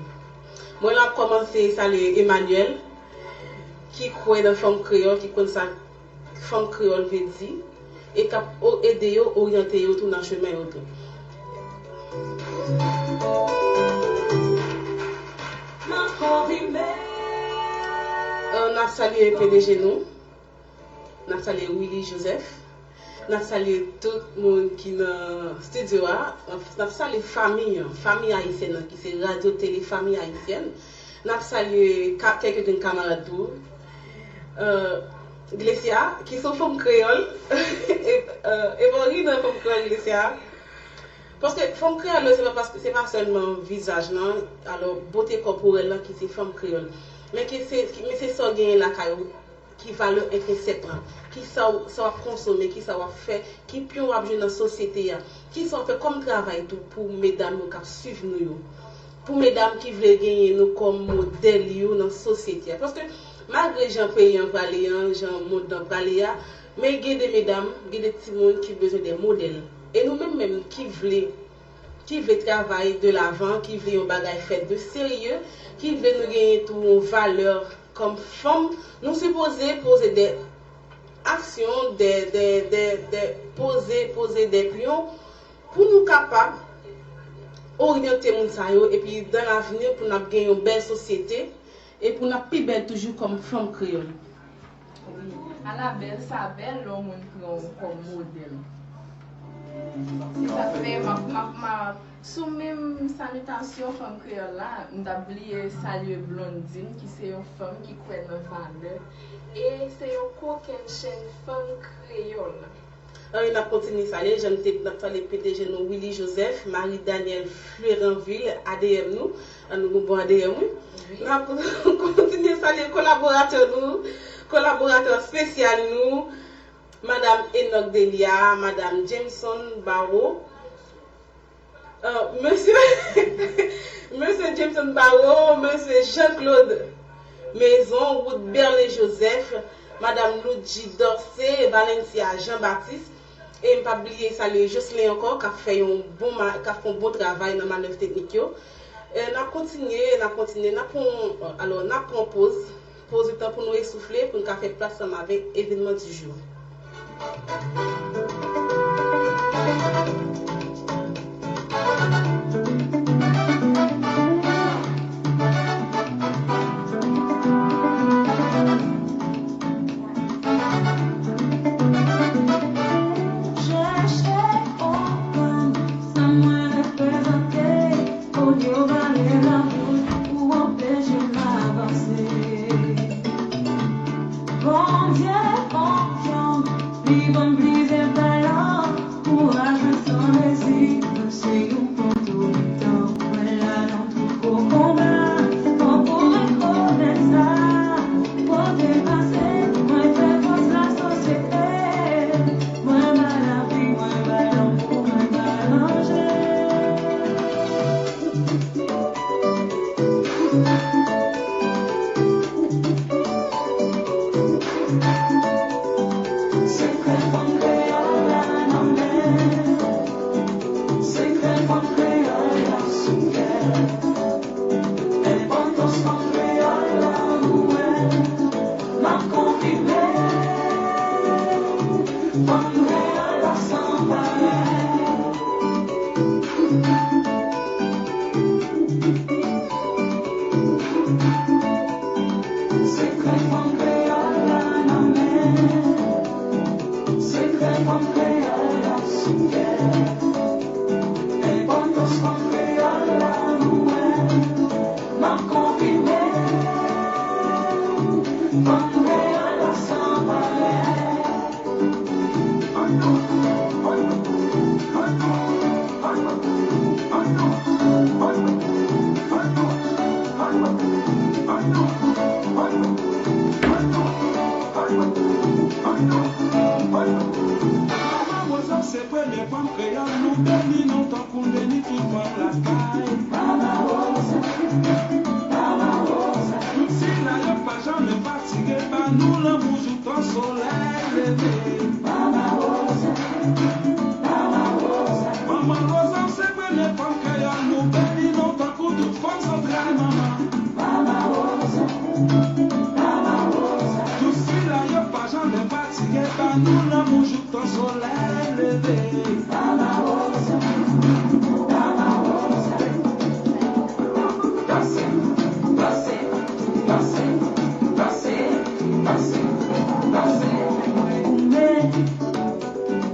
Mwen la ap kòmanse salye Emmanuel, ki kwè nan fanm kreyòl, ki konn sa fanm kreyòl vle di, e k ap o- ede yo, oryante yo tou nan chemen yo tou. Euh, n ap salye P D G nou. N ap salye Willy Joseph. N ap salye tout moun ki nan estidyo a. N ap salye fanmi an, fanmi ayisyèn nan, ki se Radyo Tele Fanmi Ayisyèn. N ap salye ka- kèlke grenn kamarad tou. Euh, Glecia, ki se yon fanm kreyòl. E, euh, e pa w ri nan fanm kreyòl, Glecia. Paske fanm kreyòl yo, se pa paske, se pa sèlman vizaj lan, alò, bote kòporèl lan ki se fanm kreyòl. Men ke se, men se sa w genyen lakay ou, ki valè entrinsèk lan, ki sa w, sa w ap konsome, ki sa w ap fè, ki pyon w ap jwe nan sosyete a, ki sa w ap fè kòm travay tou pou medam yo k ap swiv nou yo, pou medam ki vle genyen nou kòm modèl yo nan sosyete a. Paske malgre jan peyi an prale an, jan mond lan prale a, men gen de medam, gen de timoun ki bezwen de modèl. E nou menm menm ki vle ki vle travay de lavan, ki vle yon bagay fèt de serye, ki vle nou genyen tou yon valè kòm fanm, nou sipoze poze de aksyon, de, de, de, de poze, poze de pyon pou nou kapab oryante moun sa yo, epi dan lavni pou n ap gen yon bèl sosyete, e pou n ap pi bèl toujou kòm fanm kreyòl. Wi, ala bèl sa bèl lè yon moun pran w kòm modèl. Se sa k fè m ap, m ap, m ap, sou menm salitasyon fanm kreyòl la, m t ap bliye salye Blondine, ki se yon fanm ki kwè nan valè, e se yon kokennchenn fanm kreyòl. Ann, n ap kontinye salye, jan n te, n ap salye P D G nou, Willy Joseph, Marie Danielle Fleuranville, A D M nou. Ann, nou gon bon A D M, wi. Wi. N ap kontinye salye kolaboratè nou, kolaboratè espesyal nou, Madam Enoch Delia, Madam Jameson Barreau, euh, Mesye, Mesye Jameson Barreau, Mesye Jean-Claude Maison, Wood Berlin Joseph, Madam Loudji Dorcé, Valencia Jean-Baptiste, e m p ap bliye salye Jocelyn ankò, k ap fè yon bon ma- k ap fè yon bon travay nan manèv teknik yo. E n ap kontinye, n ap kontinye, n ap pran, alò, n ap pran poz, poz yon tan pou nou esoufle, pou n ka fè plas ansanm avèk evènman di jou. Chèche konprann sa mwen reprezante. Odio vale lanmou pou anpeche m avanse. Bondye konfyan, li ban m plizyè talan, kouraj mwen san mezi, mwen se yon poto mitan, mwen la nan tout gwo konba, fò pou rekonèt sa, kote m pase, mwen fè fòs lasosyete. Mwen ba lavi, mwen ba lanmou, mwen ba lanje. Sekrè fanm kreyòl la nan men. Sekrè fanm kreyòl la sou kè. Enpòtans fanm kreyòl la nou wè. M ap konfime, fanm kreyòl la san parèy. Sekrè fanm kreyòl la nan men. Sekrè fanm kreyòl la sou kè. Enpòtans fanm kreyòl la nou wè. M ap konfime, fanm kreyòl la san parèy. Mama Rosa se premye fanm kreyòl nou beni nou tankou l beni tout fanm lakay. Mama Rosa, Mama Rosa. Tout sila yo pa janmen fatige ba nou lanmou joutan solèy leve. Mama Rosa, Mama Rosa. Manman Rosa se premye fanm kreyòl nou beni non tankou tout Nou lanmou jouk tan solèy leve. Pase, pase, pase, pase, pase, pase. Mwen goumen,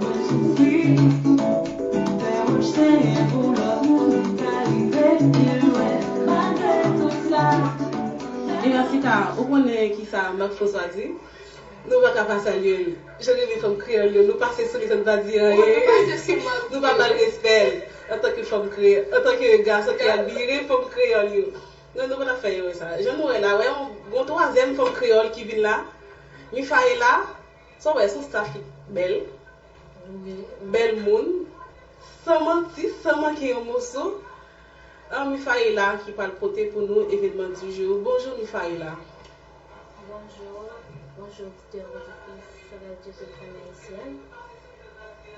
mwen soufri, fè wòch senyen pou lòt moun ka rive pi lwen malgre tout sa. Jessica, ou konnen ki sa Marc François di? Nou pa ka pa salye l. Jan l renmen fanm kreyòl yo, nou pase sou li san n pa di anyen. Nou pa ba l respè l. Antanke fanm kreyòl, antanke gason ki admire fanm kreyòl yo. Non, nou pa ta fè erè sa. Jan nou wè la, wè yon, yon twazyèm fanm kreyòl ki vin la. Mifaela, sa w wè, se yon staff ki bèl. Bèl moun. San manti, san manke yon moso. An, Mifaela ki pral pote pou nou evenman di jou. Bonjou, Mifaela. Bonjou, bonjou, oditè, oditris Radyo Tele Fèm Ayisyèn.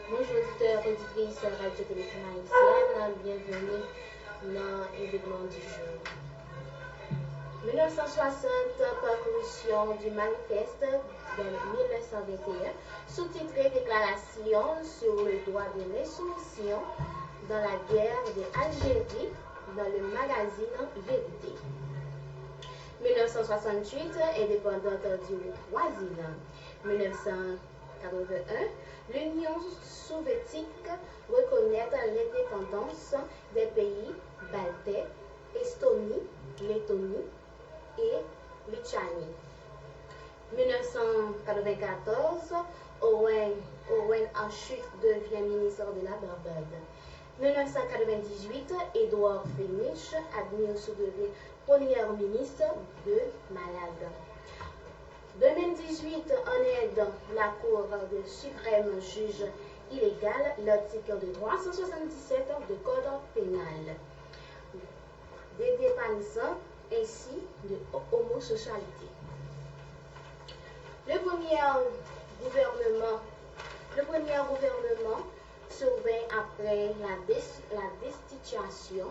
Bonjou, oditè, oditris Radyo Tele Fèm Ayisyèn. Byenveni nan evenman di jou. Mil nèf san swasant, parution du manifeste de mil nèf san venteyen, sous-titré Déclaration sur le droit de l'insurrection dans la guerre de Algérie dans le magazine Vérité. Mil nèf san swasanntuit, indépendance du Wazina. Mil nèf san katrevenn, l'Union soviétique reconnaît l'indépendance des pays baltes, Estonie, Lettonie et Lituanie. Mil nèf san katrevenkatòz, Owen, Owen Ashutt devient ministre de la Barbade. Mil nèf san katrevendizuit, Edward Fenech admis sou devyen Premye Minis de Malad. De mil dizuit, an End, la Cour de Suprême juge illégal l'article de trois cent soixante-dix-sept de Code pénal de dépalissant ainsi de homosexualité. Le premier gouvernement, le premier gouvernement survint après la, des- la destitution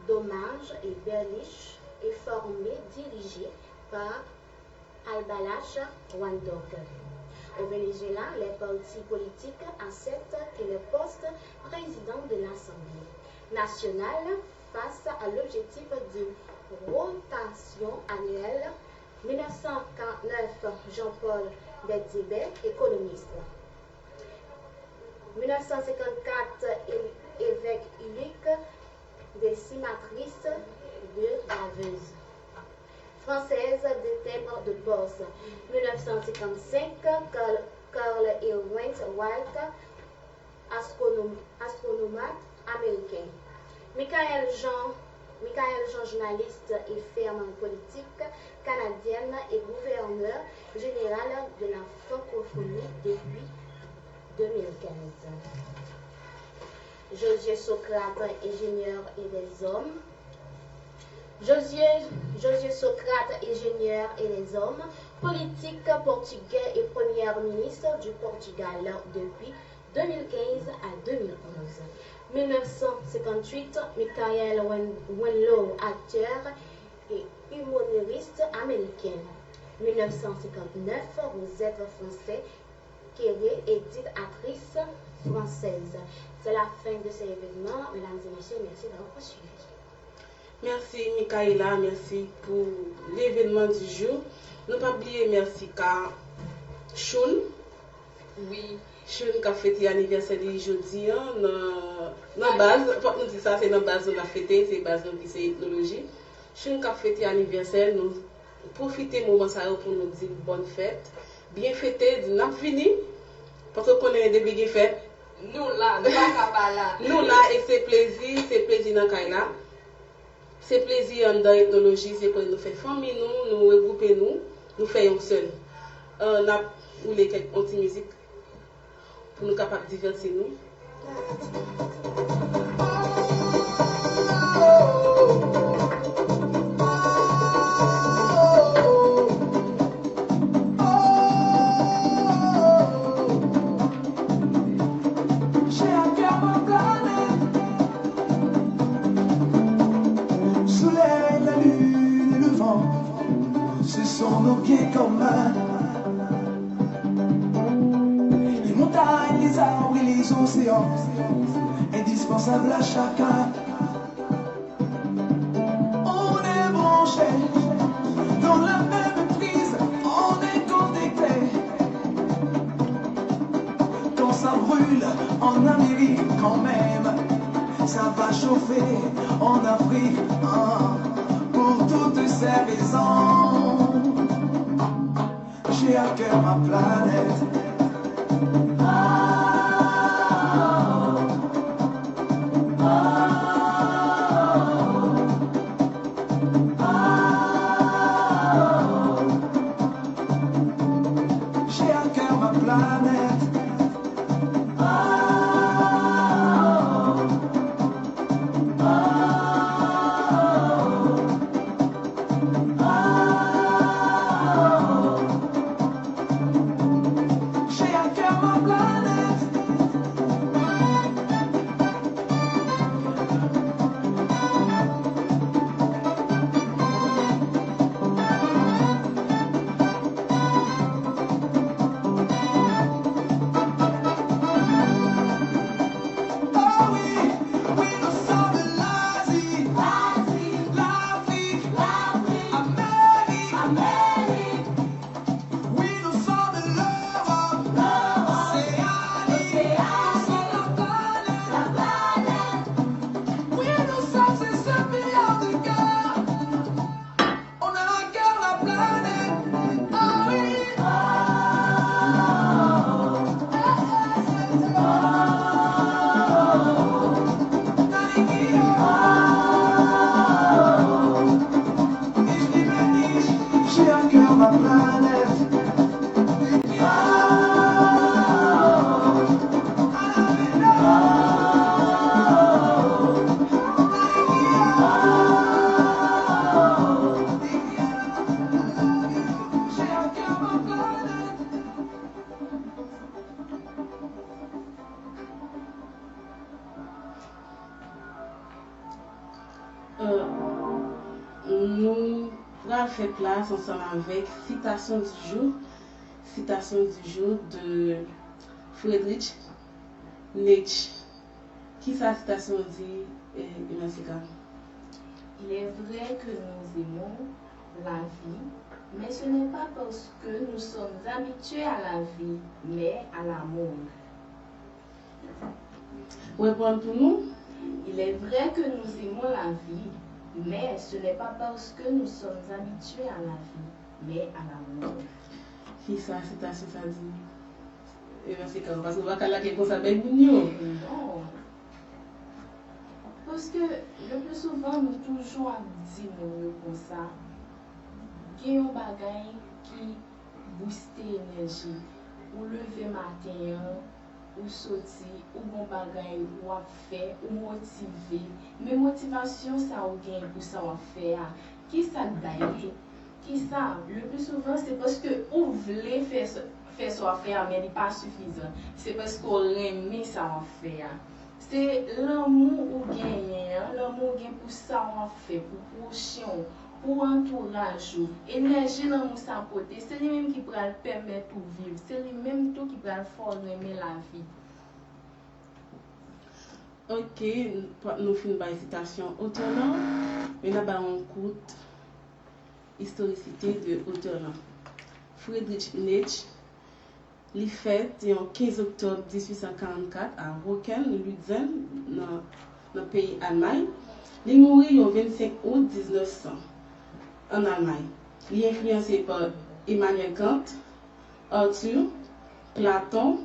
d'Omar Berlich et formé, dirigé par Albalach Wandok. Au Venezuela, les partis politiques acceptent que le poste président de l'Assemblée nationale face à l'objectif d'une rotation annuelle. Mil nèf san karannèf, Jean-Paul Bedzébé, économiste. Mil nèf san senkannkat, é- évêque Luc de Cimatrice de Laveuse, française de timbre de Porce. Mil nèf san senkannsenk, Carl, Carl Ewens White, astronome, astronome américain. Michaël Jean, Michaël Jean, journaliste et femme politique canadienne et gouverneur général de la francophonie depuis deux mille quinze. Josué Socrate, ingénieur et des hommes. Josué, Josué Socrate, ingénieur et des hommes, politique portugais et premier ministre du Portugal depuis deux mille quinze à deux mille onze. Mil nèf san senkanntuit, Michael Wen- Wenlow, acteur et humoriste américain. Mil nèf san senkannèf, Rosette Français, Kéré, édite actrice française. C'est la fin de ces événements. Mesdames et messieurs, merci d'avoir suivi. Mèsi, Michaela, mèsi pou levenman di jou. Nou p ap bliye mèsi ka Choun. Wi. Choun k ap fete anivèsè li jodi a nan, nan baz. Fòk nou di sa, se nan baz nou n ap fete, se baz nou ki se Etnoloji. Choun k ap fete anivèsè l, nou pwofite moman sa yo pou nou di l bòn fèt. Byen fete, di n ap vini. Paske w konnen depi gen fèt, nou la, nou pa ka pa la. Nou la, e se plezi, se plezi nan kay la. Se plezi anndan Etnoloji, se kote nou fè fanmi nou, nou regwoupe nou, nou fè yon sèl. N ap woule kèk, yon ti mizik pou nou kapab divèti nou. Soleil, la lune et le vent, ce sont nos biens communs. Sa ouvri les océans, indispensable à chacun. On est branché dans la même prise, on est connecté. Quand ça brûle en Amérique quand même, ça va chauffer en Afrique, hein, pour toutes ces raisons. J'ai à cœur ma planète. J'ai à cœur ma planète. J'ai à cœur ma planète. Ah oui, oui, nous sommes l'Asie, l'Afrique, Amérique. Oui, nous sommes l'Europe, l'Océanie, nous sommes la planète. Oui, nous sommes ces sept milliards de cœurs. On a un cœur, la planète. Ah oui. J'ai à cœur ma planète. Euh, nou pral fè plas ansanm avèk citation du jour. Citation du jour de Friedrich Nietzsche. Kisa citation di, eh, Emma Sika? Il est vrai que nous aimons la vie, mais ce n'est pas parce que nous sommes habitués à la vie, mais à la mort. Reprend pour nous. Il est vrai que nous aimons la vie, mais ce n'est pas parce que nous sommes habitués à la vie, mais à la mort. Kisa citation sa di? E mwen se kan, paske w pa ka lage konsa bay moun yo. Non. Paske le plus souvent, nou toujou ap di moun yo konsa, gen yon bagay ki bouste enèji. Ou leve maten an, ou soti, ou gon bagay w ap fè, ou motive. Men motivasyon sa ou gen pou sa w ap fè a, kisa k bay li? Kisa? Le plus souvent, se paske ou vle fè sa, fè sa w ap fè a, men li pa sifizan. Se paske w renmen sa w ap fè a. Se lanmou ou genyen an, lanmou ou gen pou sa w ap fè, pou pwochen w, pou antouraj ou. Enèji lanmou sa pote, se li menm ki pral pèmèt ou viv, se li menm tou ki pral fè w renmen lavi. Ok, nou fin bay sitasyon otè lan, men n ap bay yon kout istorisite de otè lan. Friedrich Nietzsche, li fèt yon kenz oktòb dizuit san karannkat a Rocken, Lutzen, nan, nan peyi Almay. Li mouri yon vennsenk out diznèf san ann Almay. Li enfliyanse pa Emmanuel Kant, Arthur, Platon,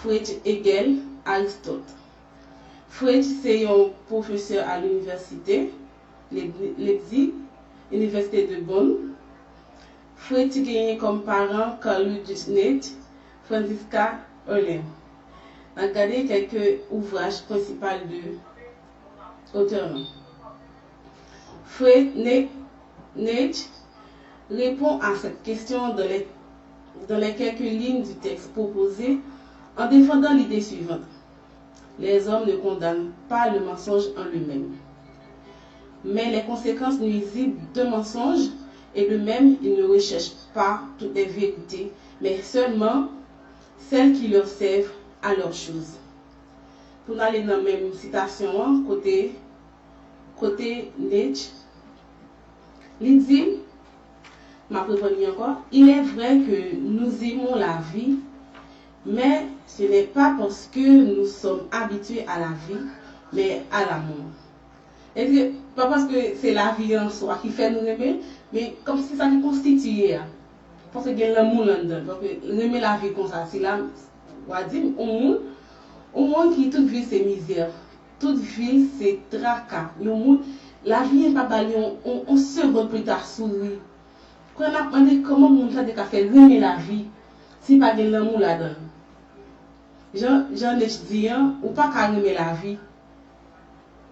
Friedrich Hegel, Aristote. Friedrich se yon pwofesè a linivèsite Leipzig, Université de Bonn. Friedrich genyen kòm paran Carl Ludwig Nietzsche, Franziska Erlen. N ap gade kèk ouvraj prensipal de otè lan. Friedrich Nietzsche répond à cette question dans les, dans les quelques lignes du texte proposé en défendant l'idée suivante. Les hommes ne condamnent pas le mensonge en lui-même, mais les conséquences nuisibles d'un mensonge, et de même, ils ne recherchent pas toutes les vérités, mais seulement celles qui leur servent à leur chose. Pou n ale nan menm sitasyon an, kote, kote Nietzsche, li di, m ap reprann li ankò, il est vrai que nous aimons la vie, mais ce n'est pas parce que nous sommes habitués à la vie, mais à l'amour. Èske pa paske se lavi an swa ki fè nou renmen, men kòmsi sa ki konstitiye a. Paske gen lanmou anndan. Paske renmen lavi konsa, se la, w a di m, yon moun, yon moun ki tout vi l se mizè, tout vi l se traka. Yon moun, lavi an pa ba li yon, yon, yon segonn pou l ta souri. Kounye a n ap mande kòman moun sa te ka fè renmen lavi si pa gen lanmou ladan l. Jan, jan Nietzsche di an, ou pa ka renmen lavi.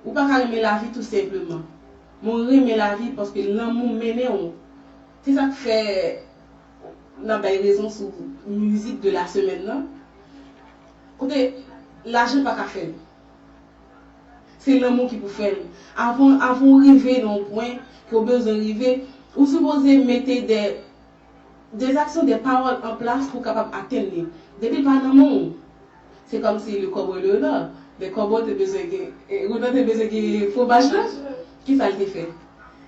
Ou pa ka renmen lavi tou senpleman. Men w renmen lavi paske lanmou mennen w. Se sa k fè n ap bay rezon sou mizik de la semèn nan. Kote lajan pa ka fè l. Se lanmou ki pou fè l. Avan, avan w rive nan yon pwen ke w bezwen rive, ou sipoze mete de, de aksyon, de pawòl an plas pou w kapab atenn li. Depi l pa nan men w, se kòmsi le corbeau et le renard. Le corbeau te bezwen gen, eh, renard te bezwen gen fwomaj la. Kisa l te fè?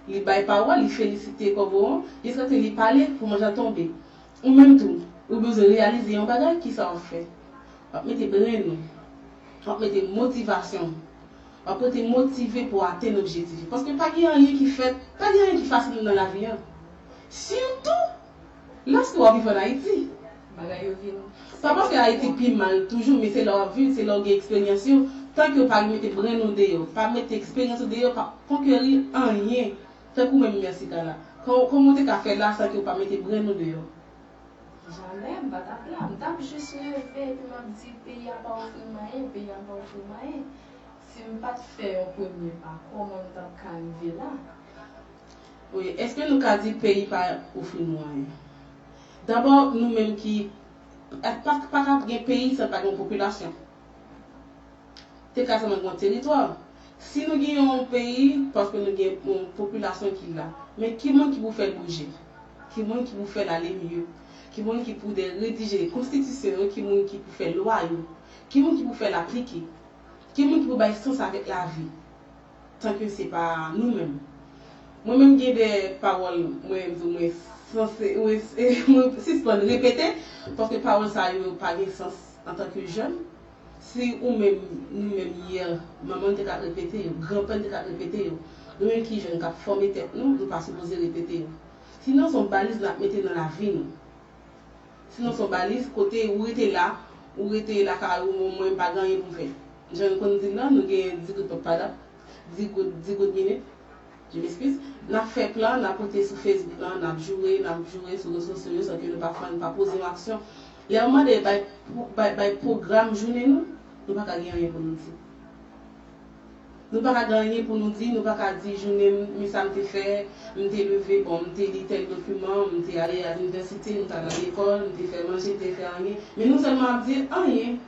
Li bay pawòl, li felisite kòbo an, jiskaske li pale pou manje a tonbe. Ou menm tou, ou bezwen reyalize yon bagay, kisa w ap fè? W ap mete brenn ou, w ap mete motivasyon w, w ap rete motive pou w atenn objektif ou. Paske pa gen anyen ki fèt, pa gen anyen ki fasil nan lavi an. Sitou lòske w ap viv ann Ayiti. Bagay yo vin. Pa paske Ayiti pi mal toujou, men se lè w ap viv, se lè w gen eksperyans yo. Tanke w pa mete brenn ou deyò, pa mete eksperyans ou deyò, pa konkeri anyen. Tankou menm Mèsika la. Kò-, kòman w te ka fè la san ke w pa mete brenn ou deyò? Jamè, m pa t ap la. M t ap jis leve epi m ap di, peyi a pa ofri m anyen, peyi a pa ofri m anyen. Si m pa t fè yon premye pa, kòman m t ap ka rive la? Wi, èske nou ka di peyi pa ofri nou anyen? Dabò, nou menm ki, pa, pa ka gen peyi san pa gen yon popilasyon. Te ka sèlman gen yon teritwa. Si nou gen yon peyi, paske nou gen yon popilasyon ki la, men ki moun ki pou fè l bouje? Ki moun ki pou fè l ale mye? Ki moun ki pou de redije konstitisyon yo? Ki moun ki pou fè lwa yo? Ki moun ki pou fè l aplike? Ki moun ki pou bay sans avèk lavi? Tanke se pa nou menm. Mwen menm gen de pawòl mwen menm tou mwen sanse, mwen, mwen sispann repete, paske pawòl sa yo pa gen sans antanke jèn. Si ou menm, nou menm yè, manman n te ka repete yo, granpè n te ka repete yo. Nou menm ki jèn k ap fòme tèt nou, nou pa sipoze repete yo. Sinon, se yon baliz n ap mete nan lavi nou. Sinon, se yon baliz kote ou rete la, ou rete lakay ou, mwen, mwen pa gen anyen pou m fè. Jan nou konn di l lan, nou gen dis goud pap padap, dis goud, dis goud minit. Je m'excuse. N ap fè plan, n ap pote sou Facebook lan, n ap joure, n ap joure sou rezo sosyo yo, san ke nou pa fè, nou pa poze yon aksyon. Lè yo mande bay, bay, bay pwogram jounen nou, nou pa ka gen anyen pou nou di. Nou pa ka gen anyen pou nou di, nou pa ka di jounen m, men sa m te fè, m te leve, bon, m te li tèl dokiman, m te ale a linivèsite, m t al nan lekòl, m te fè manje, m te fè anyen. Men nou sèlman ap di anyen.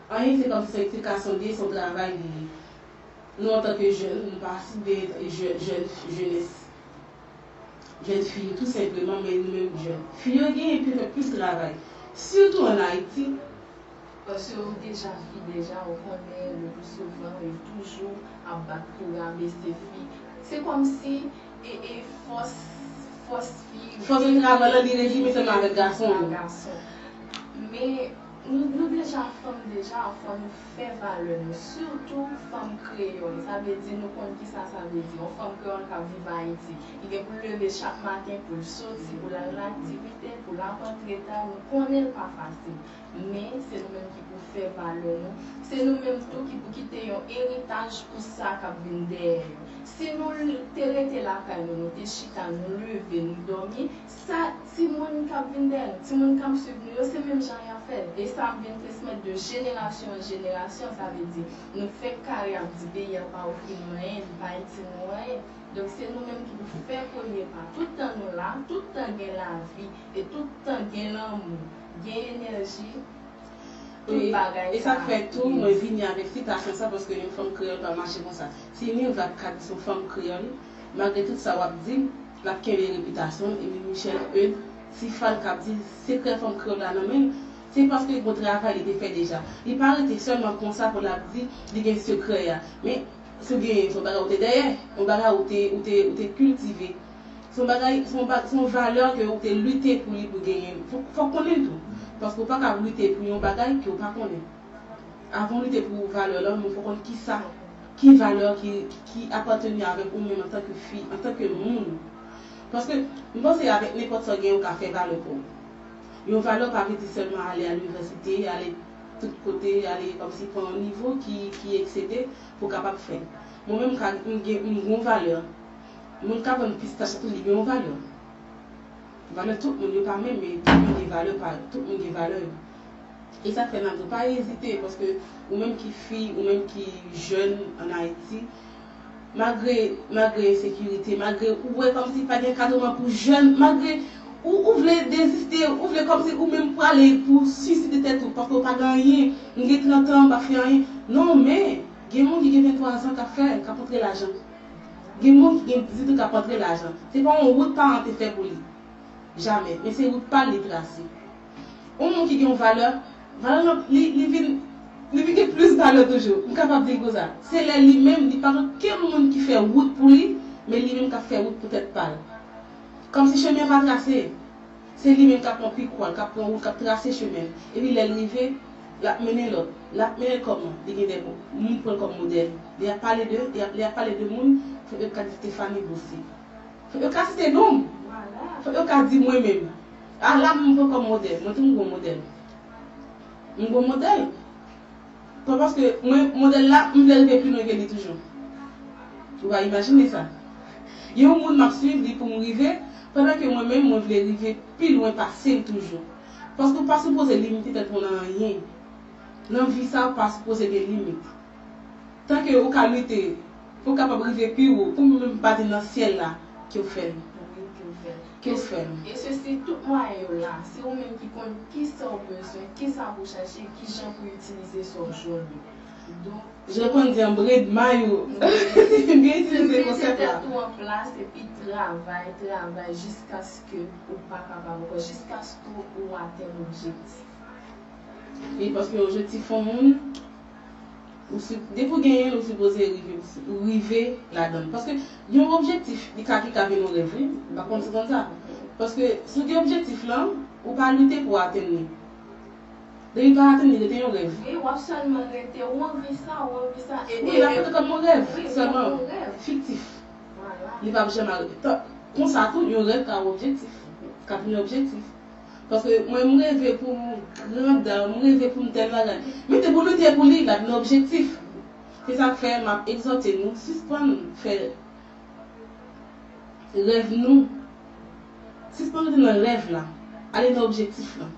Anyen, se kòmsi se yon eksplikasyon li ye, se yon travay li ye. Nou, antanke jèn, nou pa sible jè-, jèn, jenès, jèn fi yo, tou senpleman, men nou menm jèn. Fi yo genyen pi fè plis travay, sitou ann Ayiti. Paske ou deja fi deja, ou konnen, le pli souvan, yo toujou ap bat pou rabese fi. Se kòmsi, e, e fòs, fòs fi yo. Fòs de travay la, li rezime sèlman avèk gason yo. Gason. Men, nou, nou deja fanm deja, fò nou fè valè nou. Sitou fanm kreyòl. Sa vle di nou konn kisa sa vle di. Yon fanm kreyòl k ap viv Ayiti. Li gen pou l leve chak maten, pou l soti, pou l al nan aktivite, pou l ap rantre ta. Nou konnen l pa fasil. Men, se nou menm ki pou fè valè nou. Se nou menm tou ki pou kite yon eritaj pou sa k ap vin dèyè yo. Si nou l-, te rete lakay nou, nou te chita, nou leve, nou dòmi, sa, timoun k ap vin dèyè nou, timoun k ap swiv nou yo, se menm jan y ap fè l. E sa ap vin transmèt de jenerasyon an jenerasyon, sa vle di, nou fèk kare ap di peyi a pa ofri nou anyen, li pa itil nou anyen. Donk, se nou menm ki pou fè premye pa. Tout tan nou la, tout tan gen lavi, e tout tan gen lanmou, gen enèji, tout bagay sa ap vini. Wi, e sa k fè tou, mwen vini avèk sitasyon sa, paske yon fanm kreyòl pa mache konsa. Si Nirva k ka di se yon fanm kreyòl, malgre tout sa w ap di, l ap kenbe repitasyon l, e Michel Eudes, si Fal k ap di sekrè fanm kreyòl la nan men l, Se paske gon travay li te fè deja. Li pa rete sèlman konsa pou l ap di li gen sekrè a. Men, si w genyen, se yon bagay ou te dèyè, yon bagay ou te, ou te, ou te kiltive. Se yon bagay, se yon ba- se yon valè ke ou te lite pou li pou genyen. Fòk, fòk konnen l tou. Paske ou pa ka lite pou yon bagay ke ou pa konnen. Avan w lite pou valè lan, men fòk konn kisa, ki valè ki, ki apateni avèk ou menm antanke fi, antanke moun. Paske, m panse avèk nenpòt sa w genyen, ou ka fè valè pa w. Yon valè pa vle di sèlman ale a linivèsite, ale tout kote, ale kòmsi pran yon nivo ki, ki eksede pou w kapab fè. Mwen menm, m ka, m gen, m gen yon valè. Moun k ap vann pistach la tou, li gen yon valè. Valè tout moun yo pa menm, men tout moun gen valè pa, tout moun gen valè yo. E sa k fè n ap di w pa ezite, paske ou menm ki fi, ou menm ki jèn ann Ayiti, malgre, malgre ensekirite, malgre ou wè kòmsi pa gen kadreman pou jèn, malgre ou, ou vle deziste, ou vle kòmsi ou menm prale pou swiside tèt ou, paske ou pa gen anyen, m gen trant an, m pa fè anyen. Non, men, gen moun ki gen venntwa zan k ap fè, k ap antre lajan. Gen moun ki gen dizuit an k ap antre lajan. Se pa yon wout paran te fè pou li. Jamè. Men se wout pa l li trase. Yon moun ki gen yon valè, valè lan, li, li vin, li vin gen plis valè toujou. M kapab di l konsa. Se lè li menm, li pa gen okenn moun ki fè wout pou li, men li menm k ap fè wout pou tèt pa l. Kòmsi chemen an pa trase. Se li menm k ap pran pikwa l, k ap pran wout, k ap trase chemen l. Epi lè l rive, l ap mennen lòt. L ap mennen l kòman? Li gen de moun pran l kòm modèl. Lè y ap pale de, lè y ap, lè y ap pale de moun, fòk yo ka di Stephanie Boussy. Fòk yo ka site non m. Fòk yo ka di mwen menm. A la m pran kòm modèl. Mwen tou m gon modèl. M gon modèl. Pa paske mwen, modèl la, m vle rive pi lwen ke li toujou. Ou pa imajine sa. Gen yon moun m ap swiv li pou m rive, pandan ke mwen menm, mwen vle rive pi lwen pase l toujou. Paske ou pa sipoze limite tèt ou nan anyen. Nan vi sa, ou pa sipoze gen limit. Tanke ou ka lite pou w kapab rive pi wo, pou mwen menm m pa te nan syèl la, ke w fè l. Wi, ke w fè l. Ke w fè l. E se, se tout mwayen yo la. Se ou menm ki konn kisa w bezwen, kisa pou w chache, kijan pou w itilize sa w jwenn yo. Donk, jan konn di an bred may ou. Byen itilize konsèp la. Mete tèt ou an plas epi travay, travay jiskaske ou pa kapab ankò, jiskaske ou atenn objektif. Wi, paske objektif yon moun, ou si, depi w genyen l, ou sipoze rive, ou rive ladan l. Paske yon objektif, li ka, ki ka vin yon rèv, wi. M pa konn si konn sa. Paske si w gen objektif lan, ou pa lite pou w atenn li. Depi w pa atenn li, rete yon rèv. Wi, w ap sèlman rete, ou anvi sa, ou anvi sa. E, wi, e, l ap rete kòm yon rèv, wi, sèlman kòm yon rèv fiktif. Vwala. Li p ap janm al-, tan, konsa tou, yon rèv ka yon objektif. Ka vin yon objektif. Paske mwen, m reve pou m granda, m reve pou m tèl bagay. Men depi w lite pou li, l ap vin objektif. Se sa k fè m ap egzòte nou, sispann fè rèv nou, sispann rete nan rèv la, ale nan objektif la.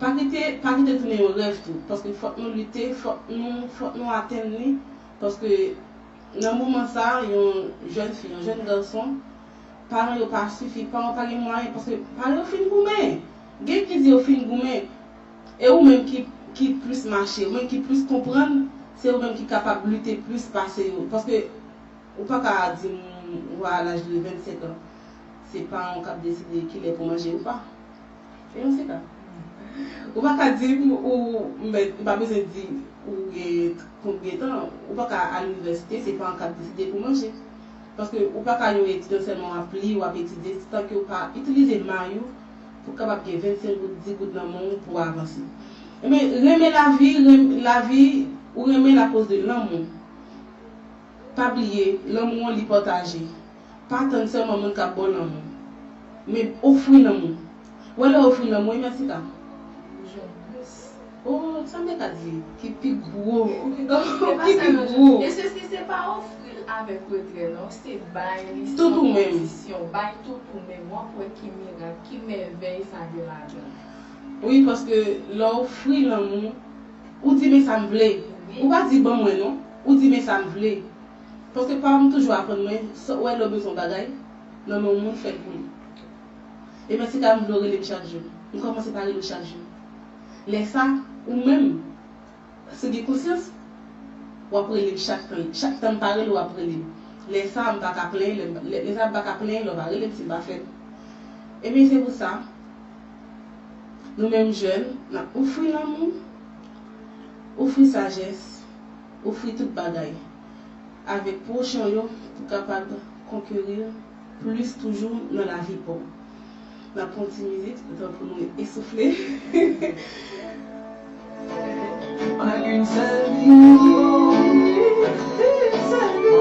Pa kite, pa kite tounen yon rèv tou, paske fòk nou lite, fòk nou, fòk nou atenn li, paske nan moman sa, yon jèn fi, yon jèn gason, paran yo pa sifi, paran yo pa gen mwayen, paske paran yo fin goumen. Gen ki di yo fin goumen. E ou menm ki, ki plis mache, ou menm ki plis konprann, se ou menm ki kapab lite plis pase yo. Paske ou pa ka di m, ou a laj de vennsenk an, se paran w k ap deside kilè pou manje repa. E yon se ka. Ou pa ka di m, ou, m pa bezwen di ou gen konbyen tan, ou pa ka al inivèsite, se paran k ap deside pou manje. Paske ou pa ka yon etidyan sèlman w ap li, w ap etidye, tanke w pa itilize may ou pou w kapab gen vennsenk goud, dis goud nan men w pou w avanse. Ebyen, renmen lavi, renm-, lavi, ou renmen l akoz de lanmou. Pa bliye, lanmou an li pataje. Pa tann sèlman moun k ap ba w lanmou. Men ofri lanmou. Ou wè lè w ofri lanmou, e mèsi ta. Ou jwenn plis. Oh, sa m te ka di ki pi gwo. Ki pi gwo. E se, se, se pa ofri l avèk retrè, non. Se bay li san kondisyon. Bay tout ou menm. W ap wè ki mirak, ki mèvèy sa gen ladan l. Wi, paske lè w ofri lanmou, ou di men sa m vle. Wi. Ou pa di ban mwen, non. Ou di men sa m vle. Paske paran m toujou aprann mwen, sa w wè lè w bezwen yon bagay, nan men yon moun fè l pou li. E mèsi ta m vle w rele m chak jou. M kòmanse pa rele w chak jou. Lè sa, ou menm, si w gen konsyans, w ap rele m chak tan. Chak tan m pa rele w, w ap rele m. Lè sa, m pa ka plenyen, lè, lè, lè sa, m pa ka plenyen, lè w pa rele m si m pa fè l. Ebyen, se pou sa, Nou menm jèn, n ap ofri lanmou, ofri sajès, ofri tout bagay avèk pwochen yo pou kapab konkeri plis toujou nan lavi pa w. N ap pran yon ti mizik, letan pou nou esoufle. On n'a qu'une seule vie, une seule vie.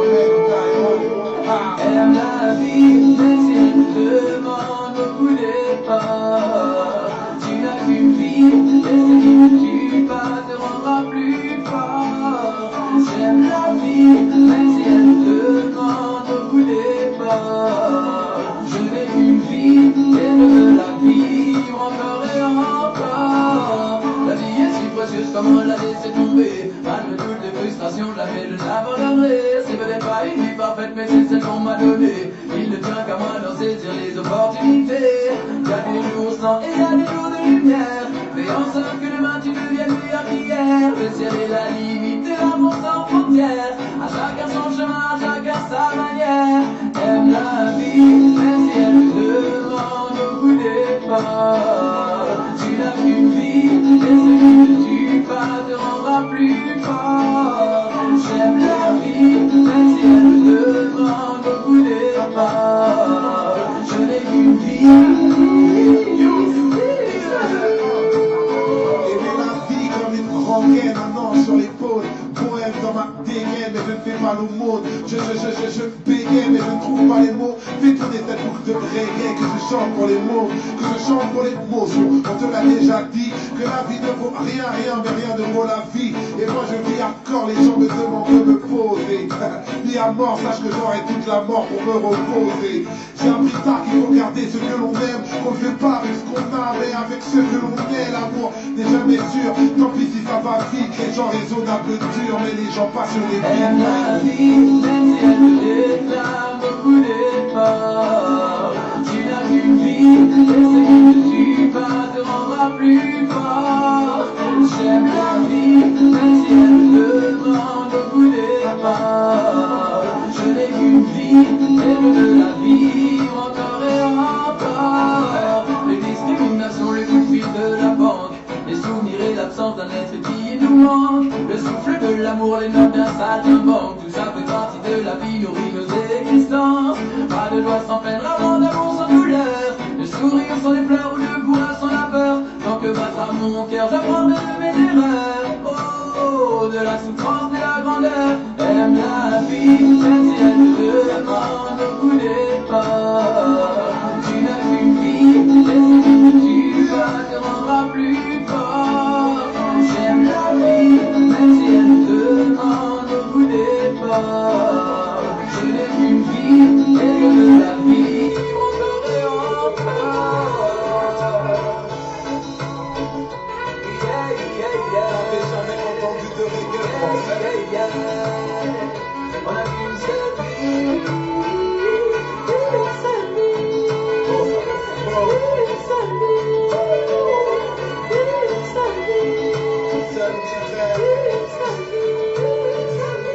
Aime la vie, mais si elle te demande au coup départ, tu n'as qu'une vie, et celle que tu pars te rendra plus fort. J'aime la vie, mais si elle te demande au coup départ, je n'ai qu'une vie, et je veux la vivre encore et encore. La vie est si précieuse, comment la laisser tomber? Malgré toutes les frustrations, je la vais, je la valeurerai. C'est peut-être pas une vie parfaite, mais c'est celle qu'on m'a donnée. Il ne tient qu'à moi d'en saisir les opportunités. Il y a des jours sans et il y a des jours de lumière. Fais en sorte que demain tu deviennes meilleur qu'hier. Le ciel est la limite et l'amour sans frontières. À chacun son chemin, à chacun sa manière. Aime la vie, même si elle te demande au coup départ. Tu n'as qu'une vie, et celui que tu pars te rendra plus fort. J'aime la vie, même si elle te demande au coup départ. Je n'ai qu'une vie. Aimer la vie comme une rengaine, un an sur l'épaule. Bohème dans ma dégaine, mais je ne fais pas l'aumône. Je, je, je, je, je bégaye, mais je ne trouve pas les mots. Fais tourner cette boucle de reggae, que je chante pour les mots, que je chante pour l'émotion. On te l'a déjà dit que la vie ne vaut rien, rien, mais rien ne vaut la vie. Et moi je vis encore, les gens me demandent de me poser. Mi amor, sache que j'aurai toute la mort pour me reposer. J'ai appris tard qu'il faut garder ce que l'on aime, qu'on ne fait pas avec ce qu'on a, mais avec ce que l'on est. L'amour n'est jamais sûr, tant pis si ça va vite. Les gens raisonnables durent, mais les gens passionnés vivent. Aime la vie, même si elle te réclame beaucoup d'efforts. Tu n'as qu'une vie, et celle que tu vas te rendra plus fort. J'aime la vie, même si elle demande beaucoup d'efforts. Je n'ai qu'une vie, et je veux la vivre encore et encore. Les discriminations, les coups de fil de la banque, les souvenirs et l'absence d'un être qui nous manque. Le souffle de l'amour, les notes d'un saltimbanque. Tout ça fait partie de la vie, nourrit nos existences. Pas de joie sans peine, rarement d'amour sans douleur. Le sourire sans les pleurs ou le courage sans la peur. Tant que battra mon cœur, j'apprendrai de mes erreurs. Oh, de la souffrance, de la grandeur. Aime la vie, même si elle te demande beaucoup d'efforts. Tu n'as qu'une vie, et celle que tu vas te rendra plus fort. J'aime la vie, même si elle te demande beaucoup d'efforts. Je n'ai qu'une vie, et je veux la vivre encore et encore. Yeah, yeah, yeah. T'avais jamais entendu de reggae français? Yeah, yeah. On a qu'une seule vie. Une seule vie. Une seule vie. Une seule vie. Une seule vie. Une seule vie.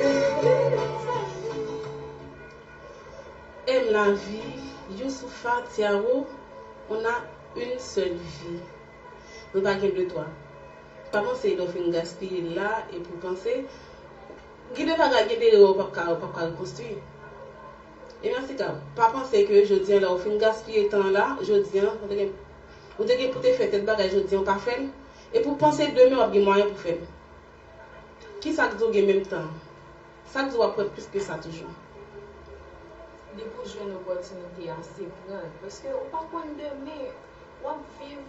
Une seule vie. Aime la vie, Youssoupha Thiaroye, on a une seule vie. Nou pa gen de twa. Pa panse lè w fin gaspiye l la epi w panse. Gen de bagay, gen de erè w p ap ka, w p ap ka rekonstwi. E nan ti ka, pa panse ke jodi an la w fin gaspiye tan an la, jodi an, ou te gen, ou te gen pou te fè tèl bagay jodi an, w pa fè l. Epi w panse demen w ap gen mwayen pou fè l. Kisa k di w gen menm tan an? Sa k di w ap fè plis ke sa toujou? Depi w jwenn opòtinite a, se pran l. Paske ou pa konn demen, w ap viv,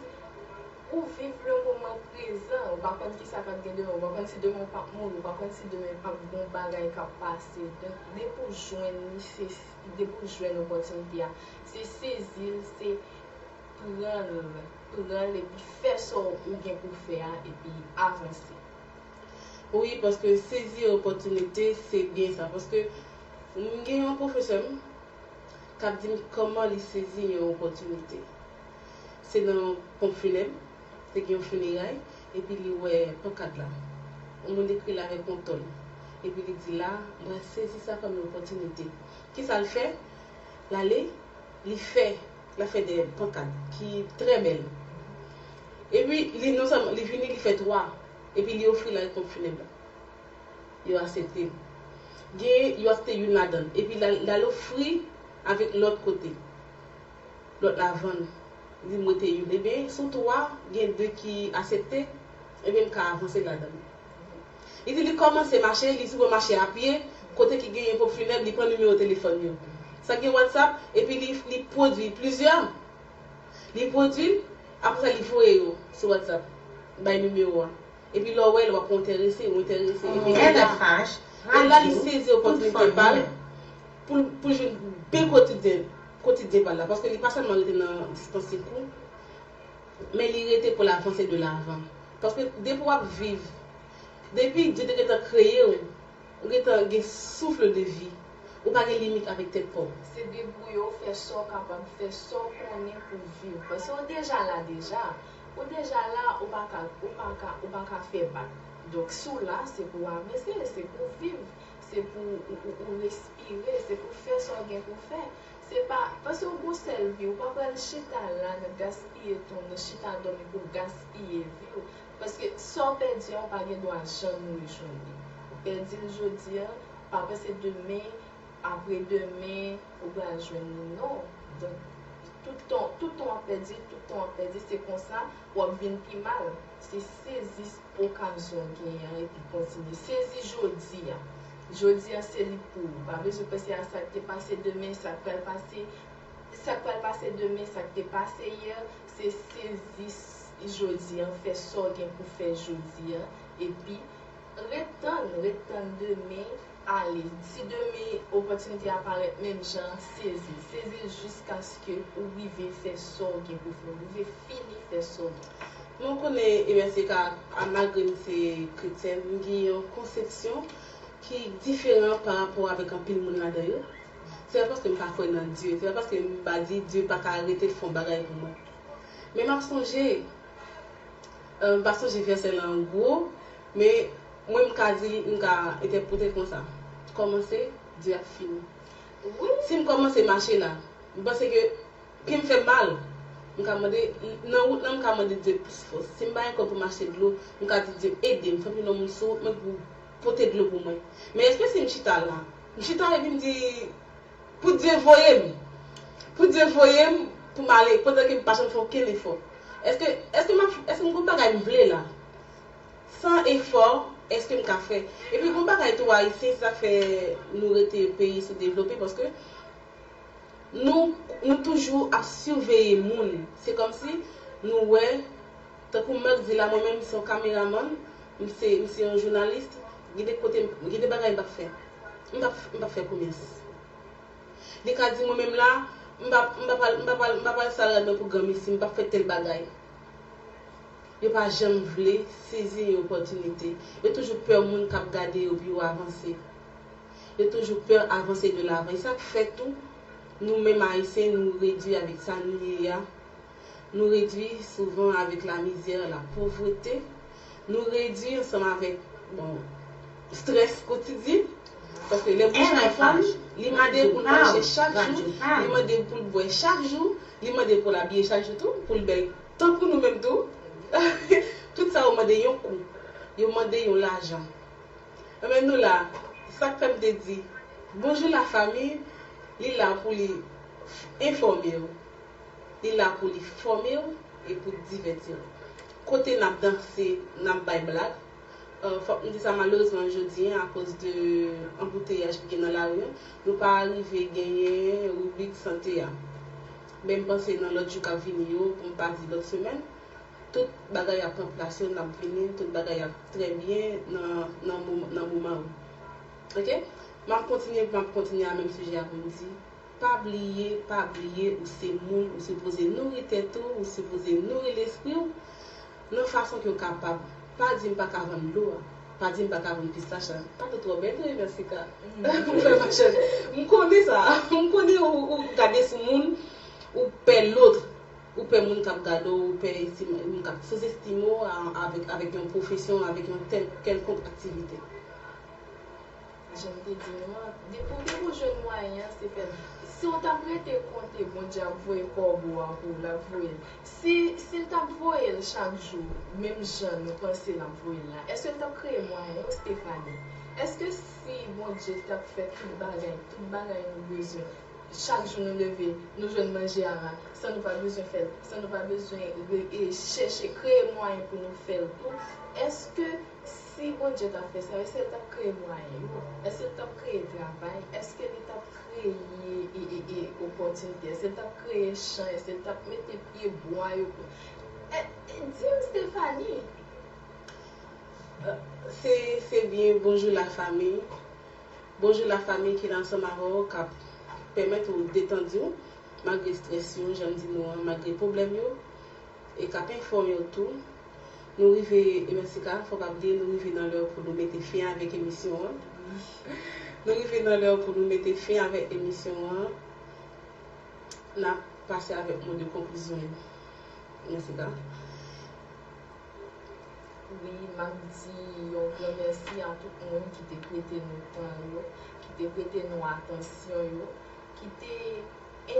ou viv le moman prezan. Ou pa konn kisa k ap gen demen, ou pa konn si demen w p ap mouri, ou pa konn si demen p ap gen yon bagay k ap pase. Donk, depi w jwenn li, se, depi w jwenn opòtinite a, se sezi l, se pran l, pran l epi fè sa w gen pou fè a, epi avanse. Wi, paske sezi opòtinite, se byen sa. Paske m gen yon pwofesè m k ap di m kòman li sezi yon opòtinite. Se nan ponp finèb, te gen yon fineray, epi li wè pankad la. Yon moun ekri l avèk yon tòn. Epi li di, "La, m pral sezi sa kòm yon opòtinite." Kisa l fè? L ale, li fè, l ap fè de pankad ki trè bèl. Epi li non sèlman li vini, li fè twa. Epi li ofri l ak ponp finèb la. Yo aksepte l. Gen, yo achte youn ladan l. Epi l al, l al ofri avèk lòt kote. Lòt la vann. Li di m rete youn. Ebyen, sou twa, gen de ki aksepte. Ebyen, m ka avanse ladan l. Li di li kòmanse mache, li souvan mache a pye, kote ki genyen ponp finèb, li pran nimewo telefòn yo. Sa gen WhatsApp, epi li, li pwodui plizyè. Li pwodui l, apre sa, li voye yo sou WhatsApp, bay nimewo a. Epi lè w wè l, w ap enterese, ou enterese. Epi e la, e la li sezi opòtinite pa l pou, pou l jwenn byen kotidyen, kotidyen pa l la. Paske li pa sèlman rete nan distans sekou, men li rete pou l avanse de lavan. Paske depi w ap viv, depi Dye te gentan kreye w, ou gentan gen souffle de vie. Ou pa gen limit avèk tèt pa w. Se debouye w, fè sa w kapab, fè sa w konnen pou w viv. Paske w deja la deja. Ou deja la, ou pa ka, ou pa ka, ou pa ka fè bak. Donk, si w la, se pou w avanse, se pou w viv, se pou ou, ou, ou respire, se pou w fè sa w gen pou w fè. Se pa, paske w gon sèl vi, ou pa pral chita la nan gaspiye tan w, nan chita dòmi pou w gaspiye vi w. Paske sa w pèdi a, ou pa gen dwa janm rejwenn li. Ou pèdi l jodi a, pa panse demen, apre demen, ou pral jwenn li, non. Donk, tout tan, tout tan w ap pèdi, tout tan w ap pèdi, se konsa w ap vin pi mal. Se sezi okazyon w genyen an epi kontinye. Sezi jodi a. Jodi a se li pou ou. Pa bezwen panse a sa k te pase demen, sa k pral pase, sa k pral pase demen, sa k te pase yè, se sezi s-, jodi a, fè sa w gen pou fè jodi a, epi ret tann, ret tann demen, ale. Si demen opòtinite a parèt menm jan, sezi l. Sezi l jiskaske ou rive fè sa w gen pou fè, ou rive fini fè sa w gen. Men w konnen, M S C K, a, malgre m se kretyèn, m gen yon konsepsyon ki diferan pa rapò avèk anpil moun ladan yo. Se pa paske m pa kwè nan Dye, se pa paske m pa di Dye pa ka rete fè yon bagay pou mwen. Men m ap sonje, euh, m pa sonje vèsè la an gwo, men mwen m ka di, m ka entèprete l konsa. Kòmanse, Dye ap fini. Wi. Si m kòmanse mache la, m panse ke pye m fè m mal. M ka mande, nan wout lan, m ka mande Dye plis fòs. Si m pa gen kòb pou m achte dlo, m ka di Dye, ede m, fè m jwenn yon moun sou wout mwen pou pote dlo pou mwen. Men èske si m chita la, m chita epi m di, pou Dye voye m, pou Dye voye m, pou m ale, pandan ke m pa janm fè okenn efò? Èske, èske m ap, èske m gon bagay m vle la? San efò, èske m ka fè? Epi gon bagay tou, Ayisyen, se sa k fè nou rete peyi soudevlope, paske nou, nou toujou ap siveye moun. Se kòmsi nou wè, tankou Marc di la, mwen menm, m se yon kameramann, m se, m se yon jounalis, gen de kote, gen de bagay m p ap fè. M p ap, m p ap fè komès. Li ka di, mwen menm la, m p ap, m p ap al, m p ap al, m p ap al sal rad mwen pou granmesi, m p ap fè tèl bagay. Yo pa janm vle sezi yon opòtinite. Yo toujou pè moun k ap gade yo pou yo avanse. Yo toujou pè avanse de lavan. E sa k fè tou, nou menm Ayisyen, nou redui avèk sa nou ye a. Nou redui souvan avèk lamizè, lapovrete. Nou redui ansanm avèk, bon, strès kotidyen. Paske lè bouch pa fann, li mande pou l manje chak jou, li mande pou l bwè chak jou, li mande pou l abiye chak jou tou, pou l bèl tankou nou menm tou. Tout sa yo mande yon kou. Yo mande yon lajan. Enben nou la, sa k fè m te di, bonjou lafanmi, li la pou li enfòme w. Li la pou li fòme w e pou divèti w. Kote n ap danse, n ap bay blag. Euh, fòk m di sa, malerezman, jodi a, akoz de anbouteyaj ki gen nan lari an, nou pa rive genyen ribrik sante a. Men m panse nan lòt jou k ap vini yo, pou m pa di lòt semèn, tout bagay ap pran plas yo, n ap vini, tout bagay ap trè byen nan, nan mom-, nan moman yo. Oke? M ap kontinye, m ap kontinye a menm sijè a pou m di, pa bliye, pa bliye, ou se moun, ou sipoze nouri tèt ou, ou sipoze nouri lespri w. Nan fason ke w kapab. Pa di m pa ka vann dlo a. Pa di m pa ka vann pistach la. Pale twò bèl vre, Jessica. Ou fè machann. M konnen sa. M konnen ou, ou gade sou moun, ou pè lòt, ou pè moun k ap gade w, ou pè esti-, moun k ap souzestime w a-, avèk, avèk yon pwofesyon, avèk yon tèl, kèlkonk aktivite. Jan m te di nou an, depi w, depi w jwenn mwayen an, se fè, Si w t ap rete konte Bondye ap voye kòbo a pou w, l ap voye l. Si, si l t ap voye l chak jou, menm jan nou panse l ap voye l la, èske l t ap kreye mwayen yo, Stephanie? Èske si Bondye t ap fè tout bagay, tout bagay nou bezwen, chak jou nou leve, nou jwenn manje a la, san nou pa bezwen fè l, san nou pa bezwen re- e chèche kreye mwayen pou nou fè l tou, èske si Bondye t ap fè sa, èske l t ap kreye mwayen yo? Èske l t ap kreye travay? Èske li t ap kreye e, e, e, opòtinite? Èske l t ap kreye chan? Èske l t ap mete pye bwa yo pou e, e, di m, Stephanie? Se, se byen, bonjou lafanmi. Bonjou lafanmi ki la ansanm avè w, k ap pèmèt ou detandi w malgre estrès yo, jan m di nou an, malgre pwoblèm yo, e k ap enfòme w tou. Nou rive, e Mèsika, fò pa bliye, nou rive nan lè pou nou mete fen avèk emisyon an. Nou rive nan lè pou nou mete fen avèk emisyon an. N ap pase avèk mo de konklizyon yo. Mèsika. Wi, m ap di yon gran mèsi a tout moun ki te prete nou tan yo, ki te prete nou atansyon yo, ki te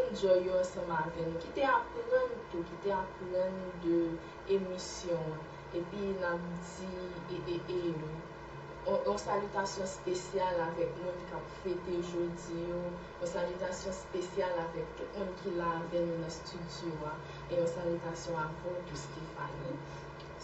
enjoy yo ansanm avè nou, ki te aprann tou, ki te aprann de emisyon an. Epi n ap di e, e, e, yon, yon salitasyon espesyal avèk moun k ap fete jodi yo, yon salitasyon espesyal avèk tout moun ki la avè nou nan estidyo a, e yon salitasyon avè w tou, Stephanie.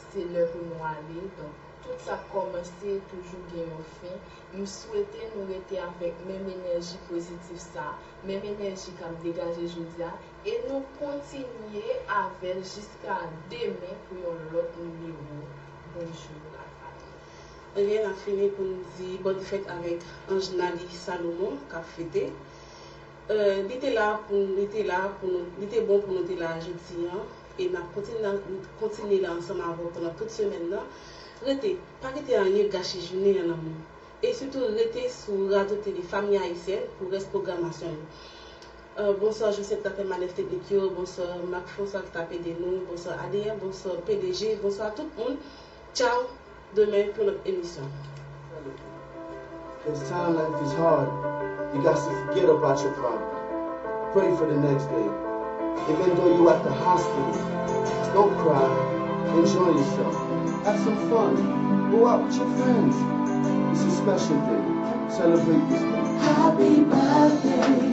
Se lè pou nou ale, donk, tout sa k kòmanse toujou gen yon fen. M swete nou rete avèk menm enèji pozitif sa, menm enèji k ap degaje jodi a, e nou kontinye avè l jiska demen pou yon lòt nimewo. Bonjou, lafanmi. Ebyen, n ap fini pou n di bòn fèt avèk Ange Naly Salomon k ap fete. Li te la pou, li te la pou nou, li te bon pou nou te la jodi an, e n ap kontinye, kontinye la ansanm avè w pandan tout semèn nan. Rete, pa kite anyen gache jounen an nan men w. E sitou rete sou Radyo Tele Fanmi Ayisyèn pou rès pwogramasyon yo. Bonswa Joseph k t ap fè manèv teknik yo, bonswa Marc François ki t ap ede nou, bonswa Adrien, bonswa P D G, bonswa tout moun. Tchaw, demen pou lòt emisyon. Cause time life is hard. You got to forget about your problem. Pray for the next day. Even though you at the hospital, don't cry. Enjoy yourself. Have some fun. Go out with your friends. It's a special day. Celebrate this day. Happy birthday.